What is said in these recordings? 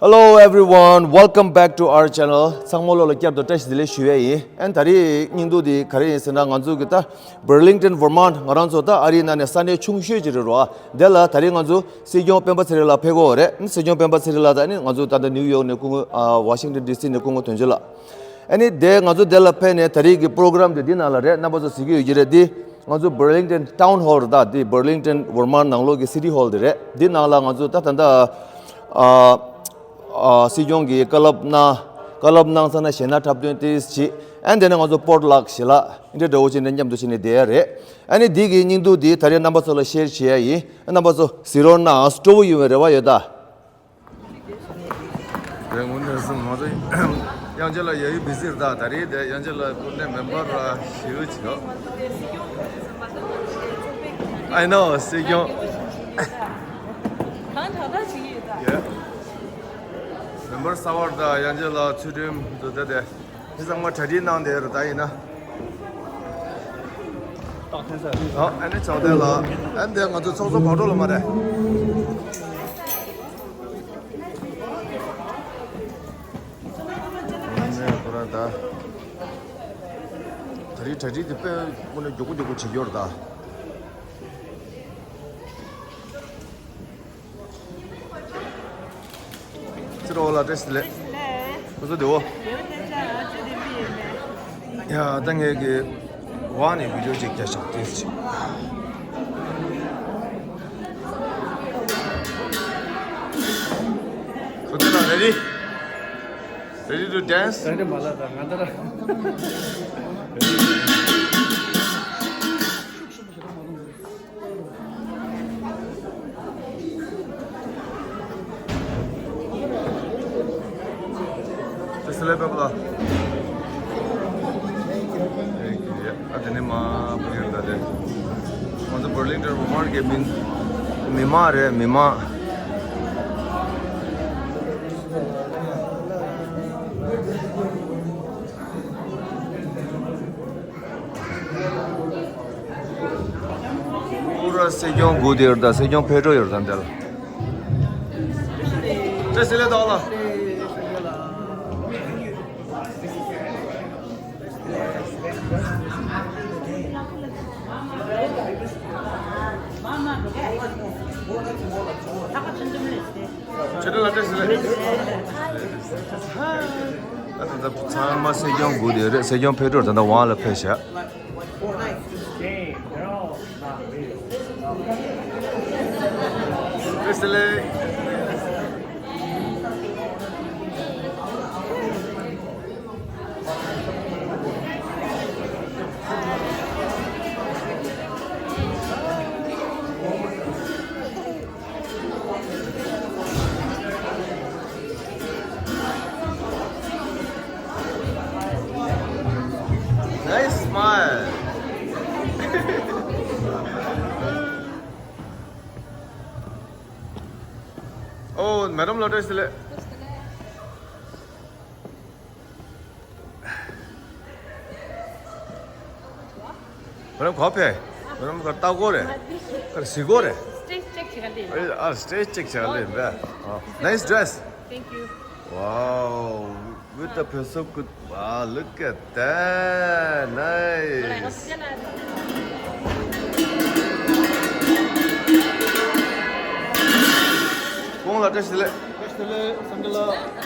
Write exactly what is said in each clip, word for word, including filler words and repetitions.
Hello everyone, welcome back to our channel. ཚང་མ་ལོ་ལ་བསྐྱར་དུ་བཀྲ་ཤིས་བདེ་ལེགས་ཞུ་ཡས་ཡིན། ཨན་ད་རེས་སྙིང་སྡུག་དེ་ག་རེ་ཡིན་ཟེར་ན། ང་ཚོ་གི་ད་Burlington Vermont ང་རང་ཚོ་ད་ཨ་རིའི་ནང་ནས་ས་གནས་ཆུང་ཤོས་ཅིག་རེད་རོ། དེ་ལ་ད་རེས་ང་ཚོ་སྲིད་སྐྱོང་སྤེན་པ་ཚེ་རིང་ལགས་ཕེབས་ཀྱི་ཡོད་རེད། སྲིད་སྐྱོང་སྤེན་པ་ཚེ་རིང་ལགས་ད་ནི་ང་ཚོ་ད་ལྟ་ནིའུ་ཡོག་ནས་སྐུ་ངོ་ཨ་Washington D C ནས་སྐུ་ངོ་དོན་གཅོད་ལགས། ཨ་ནི་དེ་ང་ཚོ་དེ་ལ་ཕེབས་ནས་ད་རེས་ཀྱི་པོ་རོ་གྷ་རམ་དེ་འདི་ནང་ལ་རེད། རྣམ་པ་ཚོ་གཟིགས་ཀྱི་ཡོད་ཀྱི་རེད། འདི་ང་ཚོ་Burlington Town Hall ད་འདི་Burlington Vermont ནང་ལོགས་ཀྱི་City Hall དེ་རེད། འདི་ནང་ལ་ང་ཚོ་ད་ད་ལྟ་ཨ་ཨ་སྲིད་སྐྱོང་གི་བཀའ་སློབ་གནང་། བཀའ་སློབ་གནང་ཚར་ན་གཞས་སྣ་འཁྲབ་སྟོན་ཏོག་ཙམ་བྱེད། ཨ་ནི་དེ་ནས་ང་ཚོ་པོ་ཊི་ལག་ཞལ་ལག་འདི་འདྲ་འདྲ་བོ་བྱས་ནས་མཉམ་དུ་བྱས་ནས་བསྡད་ཡ་རེད། ཨ་ནི་འདི་གི་སྙིང་སྡུག་འདི་ད་རེས་རྣམ་པ་ཚོ་ལ་ཤེར་བྱེད་ཡ་ཡིན། རྣམ་པ་ཚོ་གཟིགས་རོགས་གནང་། སྤྲོ་བོ་ཡོང་བའི་རེ་བ་ཡོད་ད། རེད། དངོས་གནས་སེམས་ང་ཚོ་དབྱངས་ཅན་ལགས་ཡ་ཡུལ་བི་ཟི་རེད་ད། ད་རེས་དེ་དབྱངས་ཅན་ལགས་སྐུ་མདུན་མེམ་བར་ཞིག་བྱས། I know, སྲིད་སྐྱོང་། གང་དྲག་དྲག་བྱེད་ཀྱི་ཡོད་ད། Yeah. མེམ་བར་གསར་བ་རེད་ད། དབྱངས་ཅན་ལགས་ཚུལ་ཁྲིམས་འདུག་ད་དེ། དེ་ཚང་མ་གྲ་སྒྲིག་གནང་བསྡད་ཡོད་རེད་ད། ཡིན་ན། ཨ་ནི་ཚོགས་སྡེ་ལ་ཨ་ནི་དེ་ང་ཚོ་ཚོགས་གཙོ་བག་གྲོ་ལ་མ་རེད། ཨ་ནི་ཁོ་རང་ད་ད་རེས་གྲ་སྒྲིག་དེ་དཔེ་དངོས་གནས་མགྱོགས་པོ་མགྱོགས་པོ་བྱེད་ཀྱི་ཡོད་རེད་ད། ཚེ་རིང་ལགས་བཀྲ་ཤིས་བདེ་ལེགས། ཁོ་ཚོ་བདེ་བོ། ཡ་ད་ངས་ཀྱི་ཝ་ནས་བི་ཌིའོ་ཅིག་རྒྱག་ཆོག་ཏོག་ཙམ། ཁོ་ཚོ་ལ་ready? Ready to dance? རེ་རེ་མ་ལ་ད་ང་ད་ར། དེ་སི་ལེ་པེ་པ་ལ། ཨ་དེ་ནས་མ་བུ་ཡོད་ད་དེ། ང་ཚོ་Burlington Vermont གི་མི་མི་མང་རེད། མི་མང་། པུ་ར་སྲིད་སྐྱོང་སྒུག་བསྡད་ཡོད་ད། སྲིད་སྐྱོང་ཕེབས་འགྲོ་ཡོད་ད་འདི་ལ། བཀྲ་ཤིས་བདེ་ལེགས་ལགས། ཆོས་སྒྲོན་ལགས་བཀྲ་ཤིས་བདེ་ལེགས། ད་ད་ད་ཚང་མ་སྲིད་སྐྱོང་སྒུག་བསྡད་ཡོད་རེད། སྲིད་སྐྱོང་ཕེབས་འགྲོ་ད་ལྟ་ཝང་ལ་ཕེབས་ཤག། བཀྲ་ཤིས་བདེ་ལེགས། Nice smile. ཨོ། མེ་ཌམ་ལགས་བཀྲ་ཤིས་བདེ་ལེགས། མེ་ཌམ་ག་པར་ཕེབས། མེ་ཌམ་ག་པར་ལྟ་སྐོར་རེད། ག་རེ་གཟིགས་སྐོར་རེད། Stage check བྱེད་ག་སླེབས་ཡིན་པས། ཨ། Stage check བྱེད་ག་སླེབས་ཡིན་པས། ཨ། Nice dress. Thank you. Wow, with the peso good. Wow, look at that. Nice. ཁོང་ལ་བཀྲ་ཤིས་བདེ་ལེགས། བཀྲ་ཤིས་བདེ་ལེགས། སངས་རྒྱས་ལགས།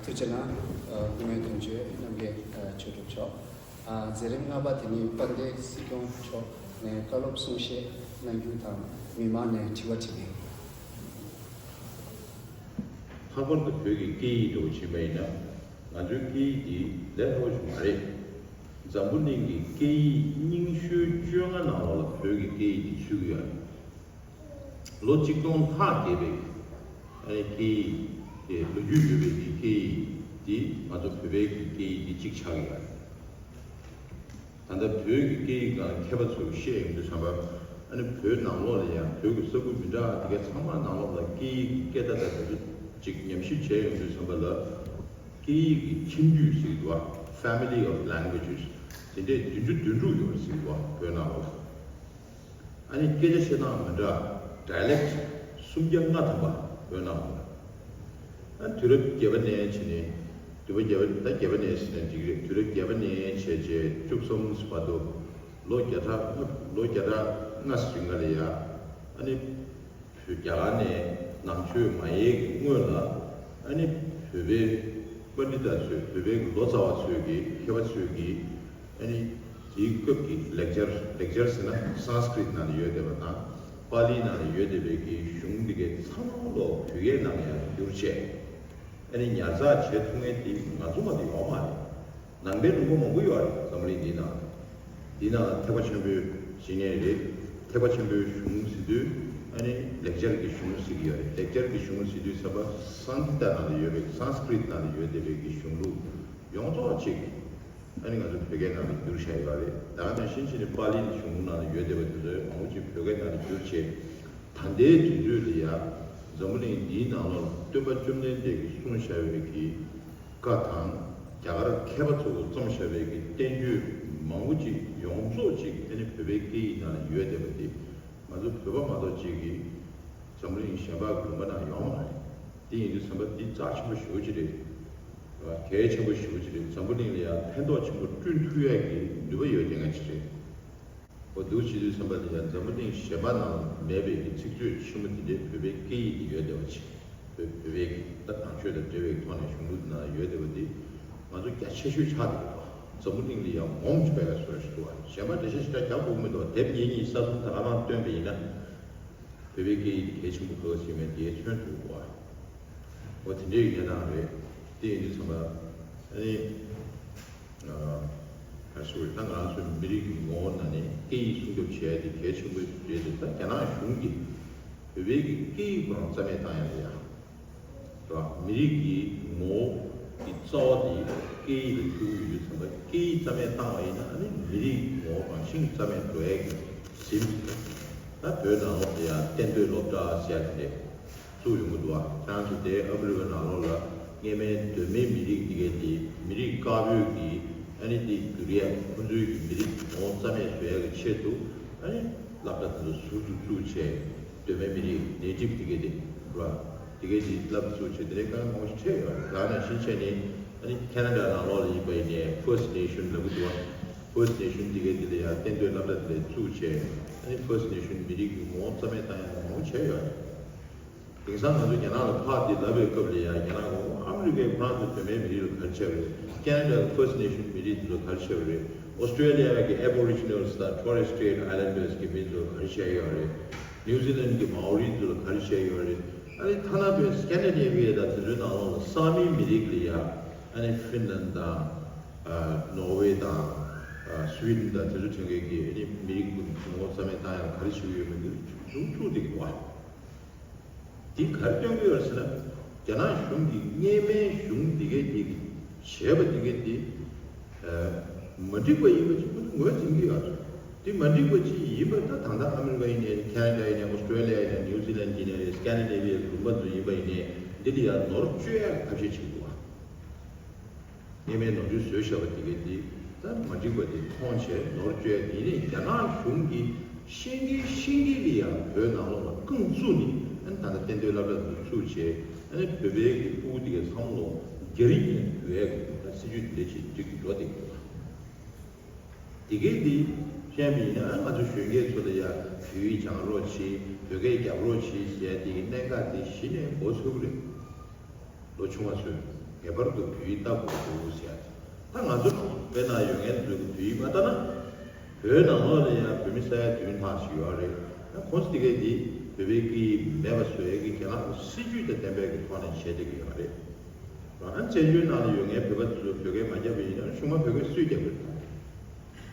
ཐུགས་རྗེ་གནང་། སྐུ་ངོ་དོན་གཅོད་རྣམ་རྒྱལ་ཆོས་གྲུབ་མཆོག་མཛད་རིམ་ལྔ་པ་དེ་ནི་དཔལ་ལྡན་སྲིད་སྐྱོང་མཆོག་ནས་བཀའ་སློབ་གསུང་བཤད་གནང་རྒྱུ་དང་མི་མང་ནས་དྲི་བ་དྲི་ལན། ལྷག་པར་དུ་བོད་ཀྱི་སྐད་ཡིག་འདྲ་བོ་བྱེད་པ་ཡིན་ན། ང་ཚོའི་སྐད་ཡིག་འདི་ལས་སླ་པོ་ཞིག་མ་རེད། འཛམ་བུ་གླིང་གི་སྐད་ཡིག་རྙིང་ཤོས་བཅོ་ལྔ་ནང་ལོགས་ལ་བོད་ཀྱི་སྐད་ཡིག་འདི་ཚུད་ཀྱི་ཡོད་རེད། ལོ་གཅིག་སྟོང་ལྷག་བརྒལ་བའི་ཨ་ནི་སྐད་ཡིག་དེ་ལོ་རྒྱུས་ཡོད་པའི་གི་སྐད་ཡིག་འདི་ང་ཚོ་བོད་པའི་གི་སྐད་ཡིག་འདི་གཅིག་ཆགས་ཀྱི་ཡོད་རེད། ད་ལྟ་བོད་ཀྱི་སྐད་ཡིག་སྒང་མཁས་པ་ཚོས་བཤད་ཡོང་དུས་ཙམ་པ། ཨ་ནི་བོད་ནང་ལོགས་ལ་ཡང་བོད་ཀྱི་ས་ཁུལ་མི་འདྲ་དེ་ག་ཚང་མ་ནང་ལོགས་ལ་སྐད་ཡིག་གི་སྐད་བརྡ་དང་དེ་ཚོ་ཅིག་ཉམས་ཞིབ་བྱས་ཡོང་དུས་ཙམ་པ་ལ། སྐད་ཡིག་གི་ཁྱིམ་རྒྱུད་ཟེར་གྱི་འདུག་བ། Family of Languages། དེ་འདྲས་བདུན་ཅུ་དོན་དྲུག་ཡོད་པ་ཟེར་གྱི་འདུག་བ། བོད་ནང་ལོགས་ལ། ཨ་ནི་སྐད་ཆ་བཤད་སྟངས་མི་འདྲ། Dialect་སུམ་བརྒྱ་ལྔ་ཐམ་པ་བོད་ནང་ལ། ཨ་དུས་རབས་བརྒྱད་པ་ནས་བྱས་ནས། དུས་རབས་བརྒྱད་པ། ད་བརྒྱད་པ་ནས་ཟེར་ན་འགྲིག་གི་རེད། དུས་རབས་བརྒྱད་པ་ནས་བྱས་རྗེས་བཅུ་གསུམ་བར་དུ། ལོ་བརྒྱ་ཕྲག་ལོ་བརྒྱ་ཕྲག་ལྔ་ཙམ་རིང་ག་ལ་ཡ། ཨ་ནི་བོད་རྒྱ་གར་ནས་ནང་ཆོས་མ་ཡལ་གྱི་སྔོན་ལ། ཨ་ནི་བོད་པའི་པཎྜི་ཏ་ཚོས། བོད་པའི་ལོ་ཙཱ་བ་ཚོས་ཀྱིས། མཁས་པ་ཚོས་ཀྱིས། ཨ་ནི་དེའི་སྐབས་ཀྱི་ལེགས་སྦྱར། ལེགས་སྦྱར་ཟེར་ན་སཾ་སྐྲྀཏ་ནང་ལ་ཡོད་བསྡད་པ་དང་། པཱ་ལིའི་ནང་ལ་ཡོད་བསྡད་པའི་གི་གཞུང་འདི་གའི་ཚང་མ་ལོག་བོད་སྐད་ནང་ཡང་བསྒྱུར་བྱས། ཨ་ནི་ཉར་ཚགས་བྱེད་ཐུབ་མཁན་དེ་ང་ཚོ་མ་གཏོགས་ཡོད་མ་རེད། ནང་པའི་ལུང་པ་མང་པོ་ཡོད་རེད། འཛམ་གླིང་འདིའི་ནང་། འདིའི་ནང་ཐེག་པ་ཆེན་པོའི་བཤེས་གཉེན་རེད། ཐེག་པ་ཆེན་པོའི་གཞུང་ཟེར་དུས། ཨ་ནི་ལེགས་སྦྱར་གྱི་གཞུང་ཟེར་གྱི་ཡོད་རེད། ལེགས་སྦྱར་གྱི་གཞུང་ཟེར་དུས་ཙམ་པ་སཾ་སྐྲྀཏ་ནང་ལ་ཡོད་པའི། སཾ་སྐྲྀཏ་ནང་ལ་ཡོད་བསྡད་པའི་གི་གཞུང་ལུགས་ཡོངས་རྫོགས་ཅིག་ཨ་ནི་ང་ཚོ་བོད་སྐད་ནང་ལ་བསྒྱུར་བཞག་ཡོད་རེད། ད་ག་ནང་བཞིན་བྱས་ནས་པཱ་ལིའི་གཞུང་ནང་ལ་ཡོད་བསྡད་པ་དེ་ཚོའི་མང་པོ་ཅིག་བོད་སྐད་ནང་ལ་བསྒྱུར་བྱས། ད་ལྟའི་དུས་ཚོད་ལ་ཡ་འཛམ་བུ་གླིང་འདིའི་ནང་ལོགས་ལ་སྟོན་པ་བཅོམ་ལྡན་འདས་ཀྱིས་གསུངས་བཞག་པའི་གི་བཀའ་དང་། རྒྱ་གར་མཁས་པ་ཚོ་གིས་བརྩམས་བཞག་པའི་གི་བསྟན་བཅོས་མང་པོ་ཅིག་ཡོངས་རྫོགས་ཅིག་ཨ་ནི་བོད་པའི་སྐད་ཡིག་ནང་ལ་ཡོད་བསྡད་པ་དེ། ང་ཚོ་བོད་པ་མ་གཏོགས་ཅིག་གིས་འཛམ་བུ་གླིང་གཞན་པ་གི་ལུང་པ་ནང་ཡོད་མ་རེད། དེ་ཡིན་དུས་ཙམ་པ་འདི་རྩ་ཆེན་པོ་ཞེ་པོ་ཅིག་རེད། གལ་ཆེན་པོ་ཞེ་པོ་ཅིག་རེད། འཛམ་བུ་གླིང་ལ་ཡང་ཕན་ཐོགས་ཆེན་པོ་བསྐྲུན་ཐུབ་ཡག་གི་ནུས་པ་ཡོད་མཁན་ཅིག་རེད། འོ་འདུག་བྱེད་དུས་ཙམ་པ་ལ་ཡང་འཛམ་བུ་གླིང་གཞན་པ་ནང་མེད་པའི་གི་ཚིག་མཛོད་ཆེན་མོ་དེ་འདྲའི་བོད་པའི་སྐད་ཡིག་དེ་ཡོད་བསྡད་པ་ཅིག་བོད་བོད་པའི་གི་ད་ནང་ཆོས་དང་འབྲེལ་བའི་ཐོག་ནས་གཞུང་ལུགས་ནང་ཡོད་བསྡད་པ་འདི་ང་ཚོ་རྒྱ་ཆེ་ཤོས་ཆགས་བསྡད་པ། འཛམ་བུ་གླིང་ལ་ཡང་ངོམ་ཆོག་པའི་བཟོ་ཞིག་འདུག་བ། གཞན་པ་འགྲེལ་བཤད་ཞེ་དྲག་རྒྱག་དགོས་མི་འདུག་དེབ་ཉིས་གཉིས་གསར་རྩོམ་དང་ཨ་མར་བཏོན་པ་ཡིན་ན། བོད་པའི་སྐད་ཡིག་དེ་གལ་ཆེན་པོ་ག་པར་ཞིག་མེད་དེ་མཚོན་ཐུབ་པ། འོ་དེ་འདྲའི་གནས་སྟངས་རེད། དེ་ཡིན་དུས་ཙམ་པ་ཨ་ནི། ག་རེ་ཞུ་དགོས་རེད། ད་ང་རང་ཚོའི་མི་རིགས་ཀྱི་ངོ་བོ་ནང་ནས་སྐད་ཡིག་སྲུང་སྐྱོབ་བྱེད་ཡ་དེ་གལ་ཆེན་པོ་རེད་དེ། ད་རྒྱ་ནག་གཞུང་གིས་བོད་པའི་གི་སྐད་ཡིག་ཁོ་རང་རྩ་མེད་བཏང་ཡ་རེད་ཡ། རེད་བ། མི་རིགས་ཀྱི་ངོ་བོ་གི་རྩ་བ་དེ་སྐད་ཡིག་ལ་ཐུག་གི་ཡོད་དུས་ཙམ་པ་སྐད་ཡིག་རྩ་མེད་བཏང་བ་ཡིན་ན་ཨ་ནི་མི་རིགས་ངོ་བོ་རང་བཞིན་རྩ་མེད་འགྲོ་ཡ་གི་ཟིན། ད་བོད་ནང་ལོགས་ལ་ཡང་གཏན་སྡོད་སློབ་གྲྭ་ཟེར་ཡ་དེ་འདྲས་བཙུགས་ཡོང་གི་འདུག་བ། ཁྱེད་རང་ཚོ་དེ་ཨ་མི་རི་ཀ་ནང་ལོགས་ལ་སྔས་མའི་གདོད་མའི་མི་རིགས་དེ་གའི་དེ་མི་རིགས་དཀར་པོའི་གི་ཨ་ནི་དེ་བསྒྱུར་ཡ། ཁོ་ཚོའི་གི་མི་རིགས་ངོ་བོ་རྩ་མེད་བཟོ་ཡ་གི་ཆེད་དུ་ཨ་ནི་སློབ་གྲྭ་དེ་ཚོ་ཟུར་དུ་བཙུགས་བྱས། གདོད་མའི་མི་རིགས་ནེ་ཊིབ་དེ་གའི་དེ་རེད་བ། དེ་གའི་དེ་སློབ་གྲྭ་བཙུགས་བྱས་དེ་འདྲའི་དཀའ་ངལ་མང་པོ་ཞིག་འཕྲད་ཡོད་རེད། ད་ནང་བཞིན་བྱས་ནས་ཨ་ནི་ཁེ་ན་ཌ་ནང་ལོགས་ལ་ཡིན་པ་ཡིན་ནའི་ཕར་སི་ཊི་ནེ་ཤན་ལབ་གི་འདུག་བ། ཕར་སི་ཊི་ནེ་ཤན་དེ་གའི་དེ་ལ་ཡང་གཏན་སྡོད་སློབ་གྲྭ་དེ་ལ་བཙུགས་བྱས་ཨ་ནི་ཕར་སི་ཊི་ནེ་ཤན་མི་རིགས་ཀྱི་ངོ་བོ་རྩ་མེད་བཏང་ཡ་མང་པོ་བྱས་ཡོད་རེད། དེང་སང་ང་ཚོ་རྒྱ་ནག་ལ་ཕར་དེ་ལབ་པའི་སྐབས་ལ་ཡང་རྒྱ་ནག་གིས་ཨ་མི་རི་ཀའི་ཁོ་རང་ཚོ་གདོད་མའི་མི་རིགས་ལ་ག་རེ་བྱས་པ་རེད། ཁེ་ན་ཌ་ཕར་སི་ཊི་ནེ་ཤན་མི་རིགས་དེ་ཚོ་ག་རེ་བྱས་པ་རེད། ཨོ་སི་ཀྲེ་ལི་ཡ་གི་ཨེ་བོ་རི་ཇི་ནལ་དང་ཊོ་རེ་སི་ཊེཊ་ཨའི་ལེན་ཌར་གི་མི་ཚོ་ག་རེ་བྱས་ཡོད་རེད། ནིའུ་ཛི་ལན་གྱི་མའོ་རི་ཚོ་ལ་ག་རེ་བྱས་ཡོད་རེད། ཨ་ནི་ཐ་ན་བོད་སི་ཀེན་ཌི་ནེ་བི་ཡ་དང་དེ་ཚོའི་ནང་ལོགས་ལ་ས་མིང་མི་རིགས་ལ་ཡ་ཨ་ནི་ཧྥིན་ལན་དང་ནོར་ཝེ་དང་སུའི་ཌེན་དང་དེ་ཚོ་དེ་འདྲའི་གི་ཨ་ནི་མི་རིགས་ཀྱི་ངོ་བོ་རྩ་མེད་བཏང་ཡ་ག་རེ་བྱེད་ཀྱི་ཡོད་མེད་འདི་ཞུ་ཐུབ་བསྡད་ཀྱི་འདུག་བ། འདི་ག་རེ་སྟོན་གྱི་ཡོད་ཟེར་ན། རྒྱ་ནག་གཞུང་གིས་སྔས་མའི་གཞུང་འདི་གས་འདི་གིས་བྱས་པ་འདི་གས་འདི་མ་འགྲིག་པ་ཡིན་པ་ཅིག་ཁོ་ཚོ་ངོས་འཛིན་གྱི་ཡོད་རེད། འདི་མ་འགྲིག་པ་ཅིག་ཡིན་པ་ད་ད་ལྟ་ཨ་མི་རི་ཀ་ཡིན་ནའི་ཁེ་ན་ཌ་ཡིན་ནའི་ཨོ་སི་ཀྲེ་ལི་ཡ་ཡིན་ནའི་ནིའུ་ཛི་ལན་ཡིན་ནའི་སི་ཀེན་ཌི་ནེ་བི་ཡའི་ལུང་པ་ཚོ་ཡིན་པ་ཡིན་ནའི་འདི་ལ་ཡང་ནོར་བཅོས་ཡག་ཐབས་ཤེས་བྱེད་དགོས་པ། སྔས་མའི་ནོར་འཁྲུལ་བཟོས་བཞག་པ་དེ་གའི་དེ་ད་མ་འགྲིག་པ་དེ་མཐོང་བྱས་ནོར་བཅོས་ཡ་དེ་ནས་རྒྱ་ནག་གཞུང་གིས་ཤེས་གིན་ཤེས་གིན་ལ་ཡང་བོད་ནང་ལོགས་ལ་རྐང་བཙུགས་ནས་ཨ་ནི་ད་ལྟ་གཏན་སྡོད་སློབ་གྲྭ་དེ་བཙུགས་བྱས་ཨ་ནི་བོད་པའི་གི་ཕྲུ་གུ་དེ་གའི་ཚང་མ་ལོ་རྒྱ་རིགས་ནས་བོད་ཡ་གི་ད་སྲིད་ཇུས་དེ་འདྲ་ཅིག་སྒྲིག་འགྲོ་བསྡད་ཀྱི་འདུག་དེ་གའི་དེ་བཤད་པ་ཡིན་ན་ཨ་ང་ཚོ་གཞོན་སྐྱེས་ཚོ་ལ་ཡ་བོད་ཡིག་སྦྱང་རོགས་བྱེད། བོད་སྐད་རྒྱབ་རོགས་བྱེད་ཟེར་ཡ་དེ་གི་གནད་འགག་དེ་གཞི་ནས་མགོ་ཚོས་ཀྱི་རེད། ལོ་ཆུང་བ་ཚོས་ངེས་པར་དུ་བོད་ཡིག་ལྟ་དགོས་འདུག་ཟེར། ད་ང་ཚོ་བོད་ནང་ཡོད་མཁན་ཚོས་བོད་ཡིག་མ་ལྟ་ན། བོད་ནང་ལོགས་ལ་ཡང་བོད་མི་ས་ཡ་བདུན་ལྷག་ཞིག་ཡོད་རེད། ཡང་ཁོང་ཚོ་དེ་གས་དེ་བོད་པའི་སྐད་ཡིག་མེད་པ་བཟོ་ཡས་ཀྱི་རྒྱ་ནག་གི་སྲིད་ཇུས་དང་ལྡན་པའི་གི་ཐོག་ནས་བྱས་བསྡད་ཀྱི་ཡོད་རེད། ཡང་བཙན་བྱོལ་ནང་ལ་ཡོད་མཁན་བོད་པ་ཚོས་བོད་སྐད་མ་བརྒྱབ་པ་ཡིན་ན་གཞུང་མ་བོད་སྐད་སུས་རྒྱབ་ཀྱི་རེད།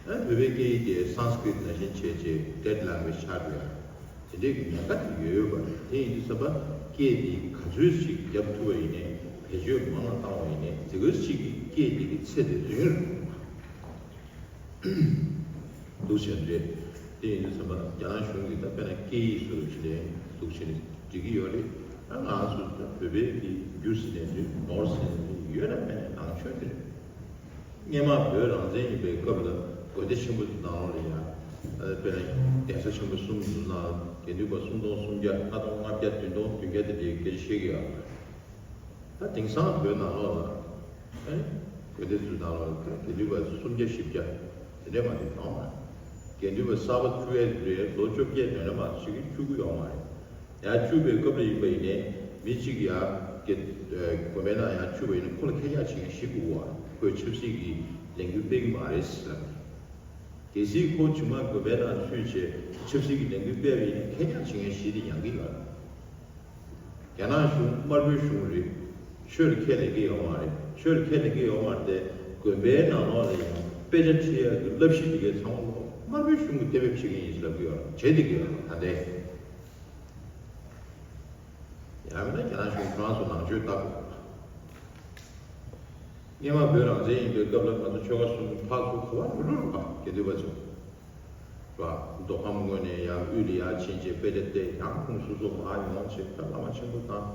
ཨ་བོད་པའི་སྐད་ཡིག་དེ་སཾ་སྐྲྀཏ་ནང་བཞིན་བྱས་རྗེས་ཌེཌ་ལེང་གུ་ཨེཇ་ཆགས་འགྲོ་ཡ། དེ་འདྲའི་གི་ཉེན་ཁ་དེ་ཡོད་ཡོད་པ་རེད། དེ་ཡིན་དུས་ཙམ་པ་སྐད་དེ་ག་ཚོད་ཅིག་རྒྱབ་ཐུབ་པ་ཡིན་ནའི་བེད་སྤྱོད་མང་ང་བཏང་བ་ཡིན་ནའི་དེ་ག་ཅིག་གི་སྐད་དེ་གི་ཚད་དེ་རིང་རུ་འདུག་བྱས་རེད། དེ་ཡིན་དུས་ཙམ་པ་རྒྱ་ནག་གཞུང་གིས་ད་དཔེར་ན་སྐད་ཡིག་སོགས་ཀྱི་ལན་འདུག་བྱས་ནས་འགྲིག་གི་ཡོད་རེད། ད་ང་ཚོ་ད་བོད་པའི་གི་རྒྱུ་ཟེར་ནས་འདི་ནོར་ཟེར་ནས་འདི་ཡོད་ན་མེད་ན་ནང་ཆོས་དེ་རེད། སྔས་མ་བོད་རང་བཙན་ཡིན་པའི་སྐབས་ལ་དགོན་སྡེ་ཆེན་པོ་ནང་ལ་ཡང་དཔེར་ན་གདན་ས་ཆེན་པོ་གསུམ་འདུག་ན་དགེ་འདུན་པ་སུམ་སྟོང་སུམ་བརྒྱ་ལྔ་སྟོང་ལྔ་བརྒྱ་བདུན་སྟོང་བདུན་བརྒྱ་དེ་འདྲའི་སྐད་ཆ་བཤད་ཀྱི་ཡོད་རེད། ད་དེང་སང་བོད་ནང་ལོགས་ལ་ཨེ་དགོན་སྡེ་ཚོའི་ནང་ལོགས་ལ་དགེ་འདུན་པ་སུམ་བརྒྱ་བཞི་བརྒྱ་དེ་འདྲས་མ་གཏོགས་ཡོད་མ་རེད། དགེ་འདུན་པ་གསར་པ་བཅུག་ཡས་དེ་འདྲའི་ལོ་བཅོ་བརྒྱད་དོན་ལ་མ་བཅུག་གི་བཅུག་གི་ཡོད་མ་རེད། ཡར་བཅུག་པའི་སྐབས་ལ་ཡིན་པ་ཡིན་ནའི་མི་གཅིག་ཡར་དགེ་དགོན་པའི་ནང་ཡར་བཅུག་པ་ཡིན་ན་ཁོ་ལ་ཁེ་གྱག་བྱེད་མཁན་བཞི་དགོས་པ། ཁོས་ཆབ་སྲིད་ཀྱི་ལས་འགུལ་སྤེལ་གྱི་མ་རེད་ཟེར་ལབ་ནས། གལ་སྲིད་ཁོ་ཇི་མ་དགོན་པའི་ནང་ཚུད་བྱས་ཆབ་སྲིད་ཀྱི་ལས་འགུལ་སྤེལ་བ་ཡིན་ན་ཁེ་གྱག་བྱེད་མཁན་བཞི་དེ་ཡང་གི་ཡོད་རེད། རྒྱ་ནག་གཞུང་དམར་པོའི་གཞུང་རེད། ཆོས་ལ་ཁས་ལེན་གྱི་ཡོད་མ་རེད། ཆོས་ལ་ཁས་ལེན་གྱི་ཡོད་མ་རེད་དེ་དགོན་པའི་ནང་ལོགས་ལ་ཡང་དཔེ་ཆ་ཁྲིད་ཡག་གི་བསླབ་གཞི་འདི་གའི་ཚང་མ་དམར་པོའི་གཞུང་གིས་གཏན་འབེབས་བྱེད་མཁན་ཡིན་ཟེར་ལབ་ཀྱི་ཡོད་རེད། བྱེད་བསྡད་ཀྱི་ཡོད་རེད་ད་ལྟའི། ཡང་མིན་ན་རྒྱ་ནག་གཞུང་ཁོ་རང་ཚོ་ནང་ཆོས་ལྟ་དགོས། སྔས་མ་བོད་རང་བཙན་ཡིན་པའི་སྐབས་ལ་ང་ཚོ་ཆོལ་ཁ་གསུམ་ཕར་ཚུར་ག་པར་མི་འགྲོ་རུང་པ་དགེ་འདུན་པ་ཚོ། བ། མདོ་ཁམས་ངོས་ནས་ཡར་དབུས་ལ་ཡར་ཕྱིན་བྱས་དཔེ་ཆ་བལྟས། ཡང་ཁོང་སོ་སོ་མར་ཡོང་བྱས། ད་བླ་མ་ཆེན་པོ་དང་།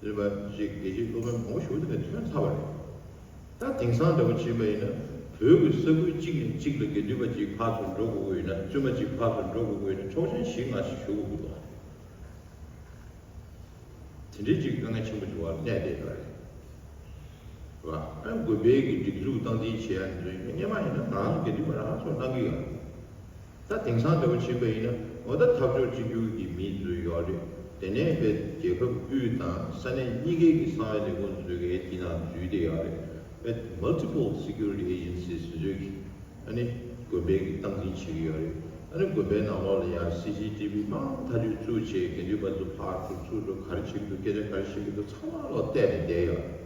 དེ་ནས་ཅིག་དགེ་བཤེས་སློབ་དཔོན་མང་པོ་ཞིག་དེ་ནས་ཐོན་ཚར་བ་རེད། ད་དེང་སང་འདྲ་བོ་བྱས་པ་ཡིན་ན། བོད་ཀྱི་ས་ཁུལ་གཅིག་ནས་གཅིག་ལ་དགེ་འདུན་པ་གཅིག་ཕར་ཚུར་འགྲོ་དགོས་ཀྱི་ཡོད་ན། བཙུན་མ་གཅིག་ཕར་ཚུར་འགྲོ་དགོས་ཀྱི་ཡོད་ན། ཆོག་མཆན་བཞི་ལྔ་ཞིག་ཞུ་དགོས་ཀྱི་འདུག། དེ་འདྲའི་ཅིག་དཀའ་ངལ་ཆེན་པོ་ཞིག་བར་གནས་བསྡད་ཡོད་རེད། རེད་བ། ཨ། དགོན་པའི་གི་སྒྲིག་འཛུགས་སྟངས་འཛིན་བྱེད་ཡ་འདི་ཚོ་སྔོན་མ་ཡིན་ན་རང་སོ་དགེ་འདུན་པ་རང་སོ་གནང་གི་ཡོད་རེད། ད་དེང་སང་འདྲ་བོ་བྱས་པ་ཡིན་ན། འོ་ད་འཐབ་ཕྱོགས་གཅིག་གྱུར་གྱི་མི་འཛུལ་ཡོད་རེད། དེ་ནས་དཔེ་རྒྱལ་ཁབ་དབུས་དང་ས་གནས་གཉིས་ཀའི་གི་གསང་བའི་ལས་ཁུངས་འཛུལ་མཁན་དེ་ནང་འཛུལ་བསྡད་ཡོད་རེད། དཔེ་multiple security agencies འཛུལ་གྱི། ཨ་ནི་དགོན་པའི་གི་སྟངས་འཛིན་བྱེད་ཀྱི་ཡོད་རེད། ཨ་ནི་དགོན་པའི་ནང་ལོགས་ལ་ཡང་སི་སི་ཊི་བི་མང་ཐག་ཆོད་བཙུགས་བྱས། དགེ་འདུན་པ་ཚོ་ཕར་ཚུར་ཚུར་འགྲོ། ག་རེ་བྱེད་ཀྱི་འདུག་སྐད་ཆ་ག་རེ་བཤད་ཀྱི་འདུག་ཚང་མ་ལོག་བལྟས་ནས་བསྡད་ཡོད་རེད།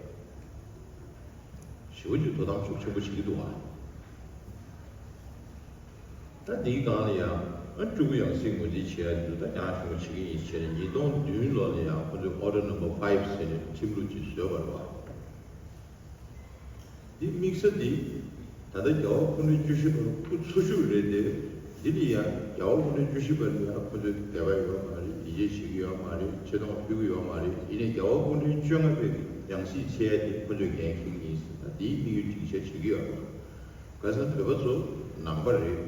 ཞེ་པོ་ཅིག་དོ་དམ་ཤུགས་ཆེན་པོ་བྱེད་ཀྱི་འདུག་བ། ད་འདིའི་སྒང་ལ་ཡང་ཨ་སྤྲུལ་སྐུ་ཡང་སྲིད་ངོས་འཛིན་བྱེད་ཡ་འདུག་ད་ཡང་ཞུ་བ་བྱེད་ཀྱི་ཡིན་བྱས་ནས། ཉིས་སྟོང་བདུན་ལོ་ལ་ཡང་ཁོ་ཚོས་Order Number Five ཟེར་ནས་ཁྲིམས་ལུགས་ཅིག་བཟོས་པ་རེད་བ། འདི་དམིགས་ས་འདི་ད་ལྟ་རྒྱལ་བ་སྐུ་ཕྲེང་བཅུ་བཞི་པ་སྐུ་འཚོ་བཞུགས་རེད་དེ། འདི་ལ་ཡང་རྒྱལ་བ་སྐུ་ཕྲེང་བཅུ་བཞི་པ་ལ་ཡང་ཁོ་ཚོས་དད་པ་ཡོད་མ་རེད། ཡིད་ཆེས་བྱེད་ཀྱི་ཡོད་མ་རེད། ཆེ་མཐོང་ཕུལ་གྱི་ཡོད་མ་རེད། ཡིན་ནའི་རྒྱལ་བ་སྐུ་ཕྲེང་བཅོ་ལྔ་པའི་ཡང་སྲིད་འཚོལ་ཡ་དེ་ཁོ་ཚོས་འགན་འཁྱེར་གྱི་ཡིན་ཟེར། ད་འདིའི་དམིགས་ཡུལ་སྒྲིག་ཆ་བྱེད་ཀྱི་ཡོད་རེད། ག་ས་བོད་པ་ཚོ་ནང་པ་རེད།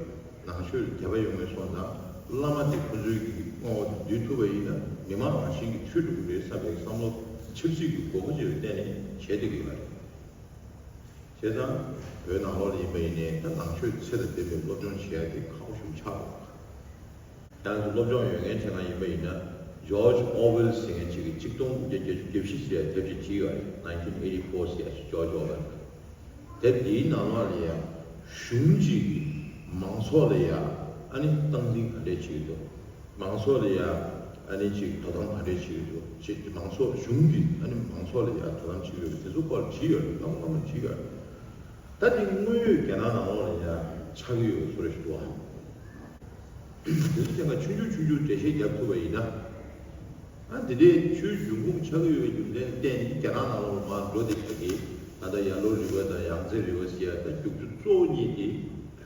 ནང་ཆོས་ལ་དད་པ་ཡོད་མེད་སོང་ཙང་། བླ་མ་དེ་ཁོ་ཚོའི་གི་དབང་འོག་ཏུ་བསྡུ་ཐུབ་པ་ཡིན་ན་མི་མང་རང་བཞིན་གྱིས་འཐུས་འགྲོ་གི་རེད་བསམ་པའི་བསམ་བློ་ཆབ་སྲིད་ཀྱི་དགོས་མཁོ་ཅིག་ལ་བརྟེན་ནས་བྱས་བསྡད་ཀྱི་ཡོད་རེད། བྱས་ཙང་བོད་ནང་ལོགས་ལ་ཡིན་པ་ཡིན་ནའི་ད་ནང་ཆོས་ཚད་ལ་ལྡན་པའི་སློབ་སྦྱོང་བྱེད་ཡ་དེ་ཁག་པོ་ཞིག་ཆགས་འདུག་ཁྱེད་རང་ཚོ་སློབ་སྦྱོང་ཡོད་མཁན་ཆ་ཚང་ཡིན་པ་ཡིན་ན། George Orwell ཟེར་མཁན་ཅིག་གིས་གཅིག་སྟོང་དགུ་བརྒྱ་བརྒྱད་ཅུ་གྱ་བཞི་ཟེར་ཡ་དེབ་ཅིག་བྲིས་ཡོད་རེད། Nineteen eighty-four ཟེར་ཡ་ཞིག George Orwell། དེབ་དེའི་ནང་ལོགས་ལ་ཡ་གཞུང་གཅིག་གིས་མང་ཚོགས་ལ་ཡ་ཨ་ནི་སྟངས་འཛིན་ག་འདྲས་བྱེད་ཀྱི་འདུག་མང་ཚོགས་ལ་ཡ་ཨ་ནི་ཅིག་དོ་དམ་ག་འདྲས་བྱེད་ཀྱི་འདུག་ཅེས། མང་ཚོགས་གཞུང་གིས་ཨ་ནི་མང་ཚོགས་ལ་ཡ་དོ་དམ་བྱེད་ཀྱི་ཡོད་པ་དེ་ཚོ་སྐོར་བྲིས་ཡོད་རེད། ལམ་ལམ་བྲིས་ཡོད་རེད། ད་དེ་དངོས་ཡོད་རྒྱ་ནག་ནང་ལོགས་ལ་ཡ་ཆགས་ཀྱི་ཡོད་པ་བཟོ་འདྲ་ཞིག་འདུག་ཨ། དེ་ཚོ་ཐད་ཀར་ཆུང་ཆུང་ཆུང་ཆུང་འགྲེལ་བཤད་རྒྱབ་ཐུབ་པ་ཡིན་ན། ཨ། དེ་འདྲའི་ཆོས་འབྱུང་ཁུངས་ཆགས་ཀྱི་ཡོད་པའི་རྒྱུ་མཚན་བརྟེན་ནས་རྒྱ་ནག་ནང་ལོགས་མར་འགྲོ་བསྡད་ཀྱི་ད་ལྟ་ཡ་ལོ་རི་བ་དང་ཡང་རྩེ་རི་བ་ཟེར་ཡ་ད་རྒྱུག་ཆུ་གཙོ་བོ་གཉིས་དེ་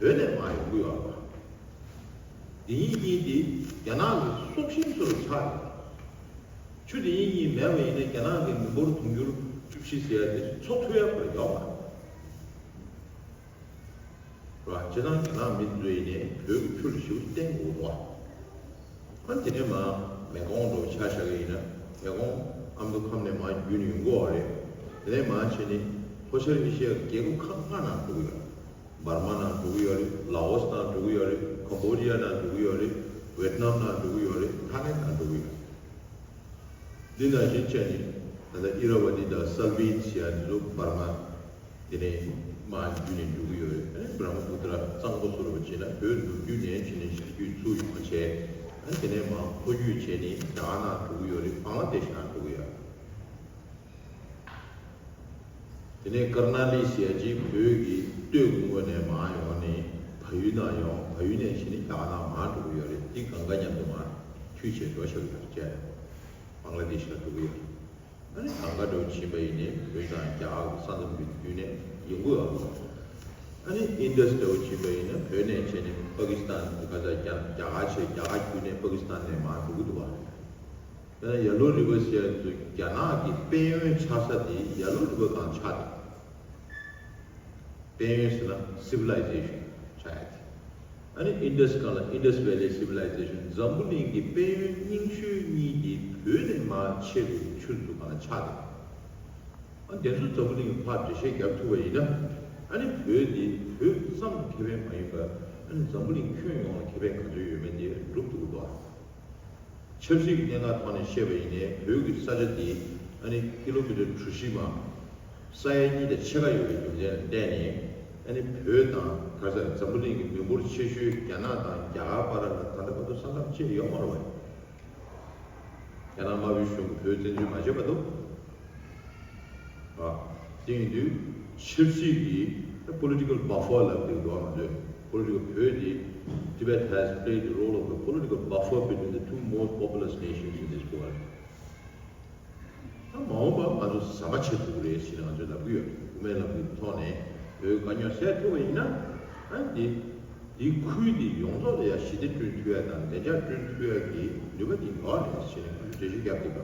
བོད་ནས་མར་ཡོང་གི་ཡོད་རེད་པ། དེ་གཉིས་གཉིས་དེ་རྒྱ་ནག་གི་སྲོག་ཤིང་བཟོ་འདྲ་ཆགས་ཡོད། ཆུ་དེ་གཉིས་གཉིས་མེད་པ་ཡིན་ན་རྒྱ་ནག་གི་མི་འབོར་དུང་ཕྱུར་བཅུ་བཞི་ཟེར་ཡ་དེ་འཚོ་ཐུབ་ཡ་ཁོ་རང་ཡོད་མ་རེད། རེད་བ། བྱས་ཙང་རྒྱ་ནག་མི་ཚོས་ཡིན་ནའི་བོད་ཀྱི་ཆུ་ལ་ཞེ་པོ་བརྟེན་དགོས་འདུག་བ། ཨ། དེ་ནས་མར་མེ་ཀོང་འདྲ་བོ་ཆ་བཞག་གི་ཡིན་ན། མེ་ཀོང་ཨ་མདོ་ཁམས་ནས་མར་བརྒྱུད་ནས་ཡོང་གི་ཡོད་རེད། དེ་ནས་མར་བྱས་ནས་ལྷོ་ཤར་ཨེ་ཤི་ཡ་གི་རྒྱལ་ཁབ་ཁག་ལྔ་ནང་འགྲོ་གི་ཡོད་རེད། འབར་མ་ནང་འགྲོ་གི་ཡོད་རེད། ལའོ་སི་ནང་འགྲོ་གི་ཡོད་རེད། ཁམ་བྷོ་ཌི་ཡ་ནང་འགྲོ་གི་ཡོད་རེད། ཝེད་ནམ་ནང་འགྲོ་གི་ཡོད་རེད། ཐའི་ལེན་ནང་འགྲོ་གི་ཡོད་རེད། འདི་ནང་བཞིན་བྱས་ནས་ད་ལྟ་ཨི་ར་ཝ་ཏི་དང་སལ་བི་ཇི་ཟེར་ཡ་འདི་ཚོ་འབར་མ། དེ་ནས་མར་བརྒྱུད་ནས་འགྲོ་གི་ཡོད་རེད། ཨ་ནི་བྷ་ར་མ་པུ་ཏྲ་གཙང་པོ་བཟོ་འདྲ་བྱས་ན་བོད་ནུབ་རྒྱུད་ནས་བྱས་ནས་ཤར་རྒྱུད་ཚུར་ཡོང་བྱས། ཨ་ནི་དེ་ནས་མར་ལྷོ་རྒྱུད་བྱས་ནས་རྒྱ་གར་ནང་འགྲོ་གི་ཡོད་རེད། བང་ལ་དེ་ཤ་ནང་འགྲོ་གི་ཡོད་རེད། དེ་ནས་ཀར་ན་ལི་ཟེར་ཡ་ཅིག་བོད་ཀྱི་སྟོད་ཀྱི་ངོས་ནས་མར་ཡོང་ནས་བལ་ཡུལ་ནང་ཡོང་། བལ་ཡུལ་ནས་བྱས་ནས་རྒྱ་གར་ནང་མར་འགྲོ་གི་ཡོད་རེད། དེ་གང་ག་མཉམ་དུ་མར་མཐུད་བྱས་འགྲོ་ཆོག་གི་ཡོད་རེད། བང་ལ་དེ་ཤ་ལ་འགྲོ་གི་ཡོད་རེད། ཨ་ནི་གང་ག་འདྲ་བོ་ཕྱིན་པ་ཡིན་ནའི་བོད་དང་རྒྱ་གར་གྱི་ས་མཚམས་ཀྱི་བརྒྱུད་ནས་ཡོང་གི་ཡོད་རེད། ཨ་ནི་ཨིན་ཌས་འདྲ་བོ་ཕྱིན་པ་ཡིན་ན་བོད་ནས་བྱས་ནས་པ་ཀི་སི་ཐན་ག་ས་རྒྱ་རྒྱ་གར་བྱས། རྒྱ་གར་བརྒྱུད་ནས་པ་ཀི་སི་ཐན་ནས་མར་འགྲོ་གི་འདུག་བ། ཡང་ན་ཡ་ལོ་རི་བ་ཟེར་ཡ་དེ་ཚོ་རྒྱ་ནག་གི་དཔལ་ཡོན་ཆགས་ས་དེ་ཡ་ལོ་རི་བ་སྒང་ཆགས་འདུག་དཔལ་ཡོན་ཟེར་ན་སི་བི་ལའི་ཛེ་ཤན་ཆགས་ཡ་དེ། ཨ་ནི་ཨིན་ཌས་སྒང་ལ་ཨིན་ཌས་ཝེ་ལི་སི་བི་ལའི་ཛེ་ཤན། འཛམ་བུ་གླིང་གི་དཔལ་ཡོན་རྙིང་ཤོས་གཉིས་དེ་བོད་ནས་མར་མཆེད་འགྲོ་གི་ཆུ་ཚོ་སྒང་ལ་ཆགས་འདུག་ཨ། དེ་ཚོ་འཛམ་བུ་གླིང་གིས་ཕར་འགྲེལ་བཤད་རྒྱབ་ཐུབ་པ་ཡིན་ན། ཨ་ནི་བོད་དེ་བོད་ཙམ་ཁེ་ཕན་མ་ཡིན་པར་ཨ་ནི་འཛམ་བུ་གླིང་ཁྱོན་ཡོངས་ལ་ཁེ་ཕན་ག་ཚོད་ཡོད་མེད་དེ་སྒྲུབ་ཐུབ་ཀྱི་འདུག་ཨ། ཆབ་སྲིད་ཀྱི་གནད་འགག་ཐོག་ནས་བཤད་པ་ཡིན་ནའི་བོད་ཀྱི་ས་ཆ་དེ་ཨ་ནི་ཀི་ལོ་མི་ཊར་གྲུ་བཞི་མ་ས་ཡ་གཉིས་དང་ཕྱེད་ཀ་ཡོད་པའི་རྒྱུ་མཚན་ལ་བརྟེན་ནས། ཨ་ནི་བོད་དང་ག་ས་འཛམ་བུ་གླིང་གི་མི་འབོར་ཆེ་ཤོས་རྒྱ་ནག་དང་རྒྱ་གར་བར་ལ་ད་ལྟ་བར་དུ་ས་མཚམས་བཅད་ཡོད་མ་རེད་པ། རྒྱ་ནག་དམར་པོའི་གཞུང་གིས་བོད་བཙན་འཛུལ་མ་བྱས་བར་དུ། ཨ། དེ་ཡིན་དུས་ཆབ་སྲིད་ཀྱི་political buffer ལབ་དེ་འགྲོ་བ་མ་ཚོད། Political བོད་དེ། Tibet has played the role of a political buffer between the two most populous nations in this world. ད་མ་འོངས་པར་ང་ཚོ་ཟམ་པ་ཆགས་ཐུབ་ཀྱི་རེད་ཟེར་ནས་ང་ཚོས་ལབ་ཀྱི་ཡོད་རེད། དབུ་མའི་ལམ་གྱི་ཐོག་ནས་བོད་དཀའ་རྙོག་སེལ་ཐུབ་པ་ཡིན་ན། ཨ་ནི་དེ་ འདི་ཁུལ་འདི་ཡོངས་རྫོགས་ལ་ཡང་ཞི་བདེ་བསྐྲུན་ཐུབ་ཡ་དང་བདེ་འཇགས་བསྐྲུན་ཐུབ་ཡ་གི་ནུས་པ་འདི་ཡོད་རེད་ཟེར་ནས་ཁོ་ཚོས་འགྲེལ་བཤད་བརྒྱབ་འདུག་ག་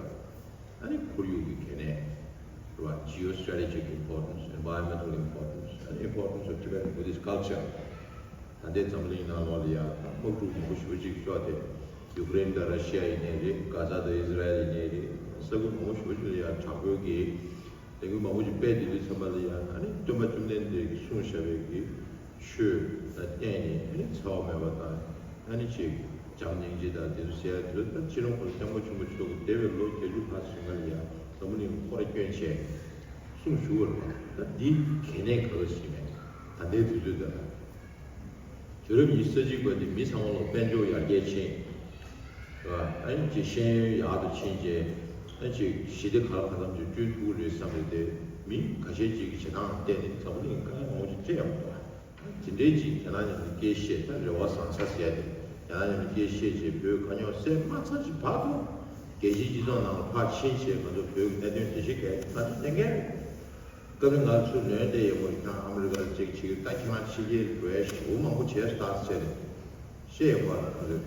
ཨ་ནི་ཁོར་ཡུག་གི་གལ་གནད་རེད་བ། Geostrategic importance, environmental importance, and importance of Tibetan Buddhist culture. ད་ལྟའི་འཛམ་གླིང་ནང་ལོགས་ལ་ཡང་དམག་འཁྲུག་མང་པོ་ཞེ་པོ་ཅིག་ཤོར་ཏེ། ཡུཀ་རེན་དང་ར་ཤི་ཡ་ཡིན་ནའི་རེད། གྷ་ཛ་དང་ཨིས་ར་ཨེལ་ཡིན་ནའི་རེད། ས་ཁུལ་མང་པོ་ཞེ་པོ་ཅིག་ལ་ཡང་དྲག་པོའི་གི་ལས་འགུལ་མང་པོ་ཞིག་སྤེལ་བསྡད་དུས་ཙམ་པ་ལ་ཡང་ཨ་ནི་སྟོན་པ་བཅོམ་ལྡན་འདས་ཀྱིས་གསུངས་བཞག་པའི་གི་ཆོས་ལ་བརྟེན་ནས་ཨ་ནི་འཚེ་བ་མེད་པ་དང་ཨ་ནི་ཅིག་བྱམས་སྙིང་རྗེ་དང་དེ་ཚོ་ཟེར་ཡ་དེ་ཚོ་ད་ཕྱི་རོལ་ཁོ་སྐྱབས་མགོན་ཆེན་པོ་མཆོག་གིས་འདས་པའི་ལོ་བརྒྱད་ཅུ་ལྷག་ཙམ་སྔ་ལ་ཡང་འཛམ་བུ་གླིང་ལ་ཁོ་རང་བསྐྱོན་བྱས་གསུངས་བཞུགས་པ་རེད་པ། ད་འདི་གལ་གནད་ག་ལ་ཞིག་མེད། ད་ལྟའི་དུས་ཚོད་འདི་ལ། དུས་རབས་ཉི་ཤུ་རྩ་གཅིག་པ་འདི་མི་ཚང་མ་ལ་དཔལ་འབྱོར་ཡར་རྒྱས་ཕྱིན། རེད་བ། ཨ་ནི་ཅིག་ཤེས་ཡོན་ཡག་ཏུ་ཕྱིན་རྗེས་ཨ་ནི་ཅིག་ཞི་བདེ་ག་ལ་གང་འཚམ་ཅིག་བསྐྲུན་ཐུབ་ཀྱི་རེད་བསམ་རེད་དེ། མི་ཁ་ཤས་ཅིག་གི་བྱེད་སྟངས་ལ་བལྟས་ནས་འཛམ་བུ་གླིང་དཀའ་ངལ་མང་པོ་ཅིག་འཕྲད་ཡོང་གི་འདུག་བ། དེ་འདྲའི་ཅིག་རྒྱ་ནག་མཉམ་དུ་སྐད་བཤད་ད་རེ་བ་བཟང་ས་ཟེར་ཡ་དེ། རྒྱ་ནག་མཉམ་དུ་སྐད་བཤད་བྱས་བོད་དཀའ་རྙོག་སེལ་མ་ཚར་ཅིག་བར་དུ་རྒྱལ་སྤྱིའི་སྤྱི་ཚོགས་ནང་ལ་ཕར་ཕྱིན་བྱས་ང་ཚོ་བོད་ཀྱི་གནད་དོན་འགྲེལ་བཤད་གལ་ང་ཚོ་ལས་འགན་རེད། སྐབས་རེ་ང་ཚོ་ལོན་ཏེ་ཡོད་མོད་ཀྱང་ཨ་མི་རི་ཀར་ཅིག་བྱེད་ཀྱི་ད་ཁྱེད་རང་ཕྱི་རྒྱལ་འགྲོ་ཡ་ཞེ་པོ་མང་པོ་བྱས་སོང་ད་ཟེར་ནས་བཤད་ཡོད་པ་རེད།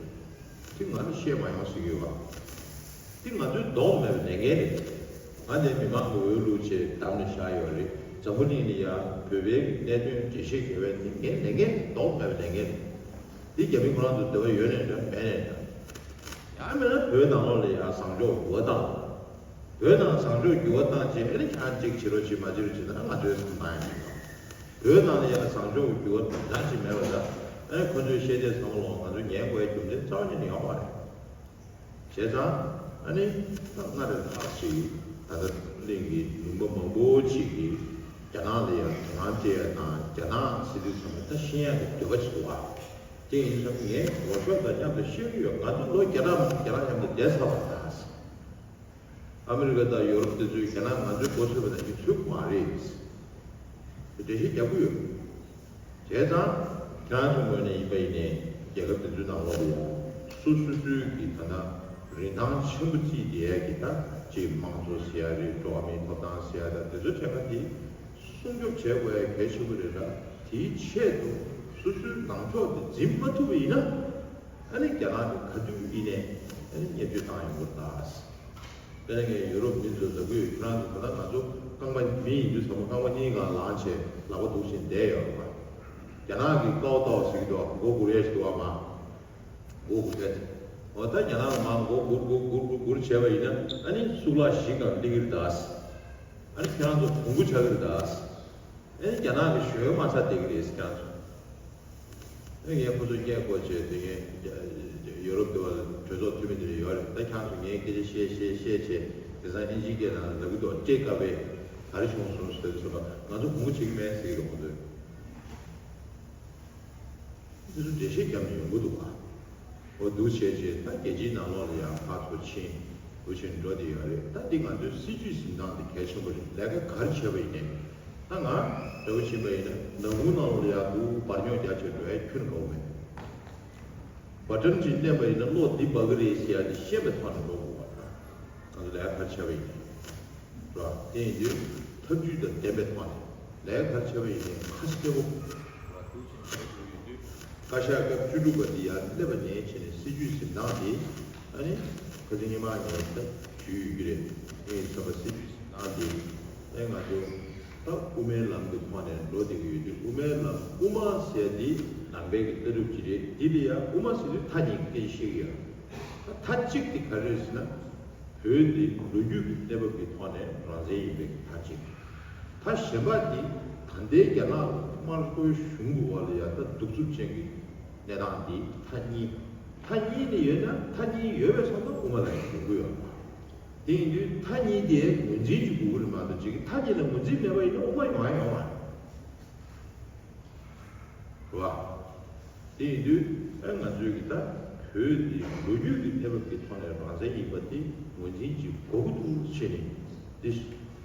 དེ་ང་ལ་བཤད་མ་ཡོང་ཟེར་གྱི་ཡོད་པ། དེ་ང་ཚོའི་ལྡོག་མེད་པའི་ལས་འགན་རེད། ང་ནི་མི་མང་གི་འོས་བླུགས་བྱས་བདམས་ནས་བཞག་ཡོད་རེད། འཛམ་བུ་གླིང་ལ་ཡ་བོད་པའི་གནད་དོན་འགྲེལ་བཤད་རྒྱག་པ་དེ་ངའི་ལས་འགན་རེད། ལྡོག་མེད་པའི་ལས་འགན་རེད། དེ་རྒྱ་མི་ཁོ་རང་ཚོ་འདོད་པ་ཡོད་ནའི་འདྲ་མེད་ནའི་འདྲ། ཡང་མིན་ན་བོད་ནང་ལོགས་ལ་ཡ་བཟང་ཕྱོགས་འགྱུར་བ་བཏང་། བོད་ནང་བཟང་ཕྱོགས་འགྱུར་བ་བཏང་བྱས་ཨ་ནི་ཁྱེད་རང་གཅིག་བྱེད་རོགས་བྱེད་མ་བྱེད་རོགས་བྱེད་ན་ང་ཚོའི་ཁ་མ་ཡང་མི་འདུག་བོད་ནང་ལ་ཡང་བཟང་ཕྱོགས་ཀྱི་འགྱུར་བ་འདྲ་ཞིག་མེད་པ་འདྲ། ཨ་ནི་ཁོ་ཚོས་བཤད་དེ་ཚང་མ་ལོག་ང་ཚོ་ཉན་དགོས་རྒྱུ་མཚན་རྩ་བ་ཉིད་ནས་ཡོད་མ་རེད། བྱས་ཙང་ཨ་ནི་ད་སྔར་ལས་ལྷག་ཅིག་ད་ལྟ་གླིང་གི་ལུང་པ་མང་པོ་ཅིག་གིས་རྒྱ་ནག་ལ་ཡང་དོ་སྣང་སྤྲད་ཡ་དང་རྒྱ་ནག་ཟེར་དུས་ཚང་མ་ད་ཤེས་ཡ་གི་འདོད་པ་ཅིག་འདུག་བ། དེ་ཡིན་ཙང་ངས་འོས་ཤོག་དང་མཉམ་དུ་བཤད་ཀྱི་ཡོད། ང་ཚོ་ལོ་བརྒྱ་ཕྲག་རྒྱ་ནག་མཉམ་དུ་བསྡད་ཚར་བ་དང་། ཨ་མི་རི་ཀ་དང་ཡོ་རོབ་དེ་ཚོས་རྒྱ་ནག་ང་ཚོའི་མགོ་ཚོས་པ་དང་ཡིད་ཚོད་མ་རེད། དེ་འགྲེལ་བཤད་རྒྱག་གི་ཡོད། བྱས་ཙང་ཁྱེད་རང་ཚོའི་ངོས་ནས་ཡིན་པ་ཡིན་ནའི་རྒྱལ་ཁབ་དེ་ཚོའི་ནང་ལོགས་ལ་ཡང་སོ་སོ་སོའི་གི་ད་ལྟ་རིན་ཐང་ཆེན་པོ་བརྩིས་བསྡད་ཡ་གི་ད་ཅིག་དམངས་གཙོ་ཟེར་ཡ་རེད། འགྲོ་བ་མིའི་ཐོབ་ཐང་ཟེར་ཡ་ད་དེ་ཚོ་ཐད་ཀ་དེ་སྲུང་སྐྱོབ་བྱེད་དགོས་ཡ་གལ་ཆེན་པོ་རེད་ལ། དེའི་ཆེད་དུ་སོ་སོའི་ནང་ཕྱོགས་དེ་འཛིན་མ་ཐུབ་པ་ཡིན་ན་ཨ་ནི་རྒྱ་ནག་གི་ག་དུས་ཡིན་ནའི་ཨ་ནི་བརྙས་བཅོས་བཏང་ཡོང་གི་རེད་ད། དཔེར་ན་ངས་ཡུ་རོབ་མི་ཚོས་ལབ་ཀྱི་ཡོད། ཁྱེད་རང་ཚོ་ད་ལྟ་ང་ཚོ་རྐང་པ་མི་ཡིན་དུས་ཚང་མ་རྐང་པ་གཉིས་སྒང་ལངས་བྱས་ལག་པ་འདུག་བྱས་བསྡད་ཡོད་རེད་པ། རྒྱ་ནག་གི་ཀའོ་ཏའོ་ཟེར་གྱི་འདུག་མགོ་སྒུར་ཡས་ཞིག་འདུག་བ་མ། མགོ་སྒུར་ཡས། འོ་ད་རྒྱ་ནག་ལ་མ་མགོ་སྒུར་སྒུར་སྒུར་སྒུར་སྒུར་བྱས་པ་ཡིན་ན་ཨ་ནི་གཙུག་ལག་བཞི་སྒང་སླེབས་ཀྱི་རེད་ད། ཨ་ནི་ཁྱེད་རང་ཚོ་བོང་བུ་ཆགས་ཀྱི་རེད་ད། ཨ་ནི་རྒྱ་ནག་གི་གཞོན་མ་ཚ་བསྡད་ཀྱི་རེད་ཟེར་ཁྱེད་རང་ཚོ། ངས་ཁོ་ཚོ་སྐད་བསྐོར་བྱས་དེ་ངས་ཡོ་རོབ་དེ་བ་ལ་གྲོས་ཚོགས་འཐུས་མི་དེ་འདྲ་ཡོད་རེད། ད་ཁྱེད་ཚོ་ངའི་སྐད་ཆ་བཤད་བཤད་བཤད་བྱས་དེང་སང་ཨིན་ཇིའི་སྐད་ནང་ལབ་ཀྱི་འདུག་སྤྲེལ་དཀར་པོས་ག་རེ་བྱུང་སོང་ཟེར་དུས་ཙམ་པ་ང་ཚོ་གོང་བུ་བྱེད་ཀྱི་མེད་ཟེར་གྱི་འདུག་ཁོ་ཚོས། འདི་ཚོ་འགྲེལ་བཤད་བརྒྱབ་ནས་ཡོང་གི་འདུག་ག་འོ་འདུག་བྱས་རྗེས་ད་རྒྱལ་སྤྱིའི་ནང་ལོགས་ལ་ཡང་ཕར་ཚུར་ཕྱིན་འུ་ཆེན་འགྲོ་བསྡད་ཡོད་རེད། ད་འདི་ང་ཚོའི་སྲིད་ཇུས་འཛིན་སྟངས་འདི་གལ་ཆེན་པོ་རེད། ལས་ཀ་ག་རེ་བྱས་པ་ཡིན་ནའི་ད་ང་འདྲ་བོ་ཕྱིན་པ་ཡིན་ན་ནང་ཁུལ་ནང་ལོགས་ལ་ཡང་འདུག་བར་རྙོག་རྒྱག་བྱས་འགྲོ་ཡ་ཁྱོན་གའོ་མེད། བ་ཊན་ཅིག་མནན་པ་ཡིན་ན་གློག་འདི་འབར་གི་རེད་ཟེར་ཡ་འདི་ཤེས་པའི་ཐོག་ནས་འགྲོ་དགོས་པ་ད་ང་ཚོ་ལས་ཀ་ག་རེ་བྱས་པ་ཡིན་ནའི། རེད་བ། དེ་ཡིན་དུས་ཐབས་ཇུས་དང་ལྡན་པའི་ཐོག་ནས་ལས་ཀ་ག་རེ་བྱས་པ་ཡིན་ནའི་ཁ་གསལ་པོ། རེད་བ། འདུག་བྱས་ནས་བྱེད་དགོས་ཡོད་དུས། བཀའ་ཤག་སྐབས་བཅུ་དྲུག་པ་འདི་ཡར་སླེབས་པ་ནས་བྱས་ནས་སྲིད་ཇུས་འཛིན་སྟངས་དེ་ཨ་ནི་ཁ་སང་ཉི་མ་ངས་ད་ཞུས་ཡོད་ཀྱི་རེད། ངས་བསམ་པ་སྲིད་ཇུས་འཛིན་སྟངས་དེ་ཨེ་ང་ཚོ་ད་དབུ་མའི་ལམ་གྱི་ཐོག་ནས་འགྲོ་བསྡད་ཀྱི་ཡོད་དུས་དབུ་མའི་ལམ་དབུ་མ་ཟེར་འདི་ནང་པའི་གི་ལྟ་གྲུབ་ཅིག་རེད། འདི་ལ་ཡང་དབུ་མ་ཟེར་དུས་མཐའ་གཉིས་ཀྱི་སྐད་ཆ་བཤད་ཀྱི་ཡོད། ད་མཐའ་གཅིག་དེ་ག་རེ་རེད་ཟེར་ན། བོད་འདི་ལོ་རྒྱུས་ཀྱི་གནས་བབ་ཀྱི་ཐོག་ནས་རང་བཙན་ཡིན་པའི་མཐའ་གཅིག་མཐའ་གཞན་པ་འདི་ད་ལྟའི་རྒྱ་ནག་དམར་པོའི་གཞུང་གི་འོག་ལ་ཡ་ད་གདུག་རྩུབ་ཅན་གྱི་གནས་སྟངས་འདི་མཐའ་གཉིས། མཐའ་གཉིས་ནས་ཡོད་ན་མཐའ་གཉིས་ཡོད་པའི་ས་ཐོག་དབུ་མ་ལ་ཡང་འགྱུར་གྱི་ཡོད་པ། དེ་ཡིན་དུས་མཐའ་གཉིས་དེ་ངོས་འཛིན་གྱི་དགོས་ཀྱི་རེད་མ་གཏོགས་ཅིག་གི་མཐའ་གཉིས་ལ་ངོས་འཛིན་མེད་པ་ཡིན་ན་དབུ་མ་ཡོང་ཡ་ཡོད་མ་རེད། རེད་བ། དེ་ཡིན་དུས་ཨ་ང་ཚོས་ཀྱི་ད་བོད་འདི་ལོ་རྒྱུས་ཀྱི་གནས་བབ་ཀྱི་ཐོག་ནས་རང་བཙན་ཡིན་པ་དེ་ངོས་འཛིན་གྱི་དགོས་ཀྱི་འདུག་ཟེར་ནས་འདི་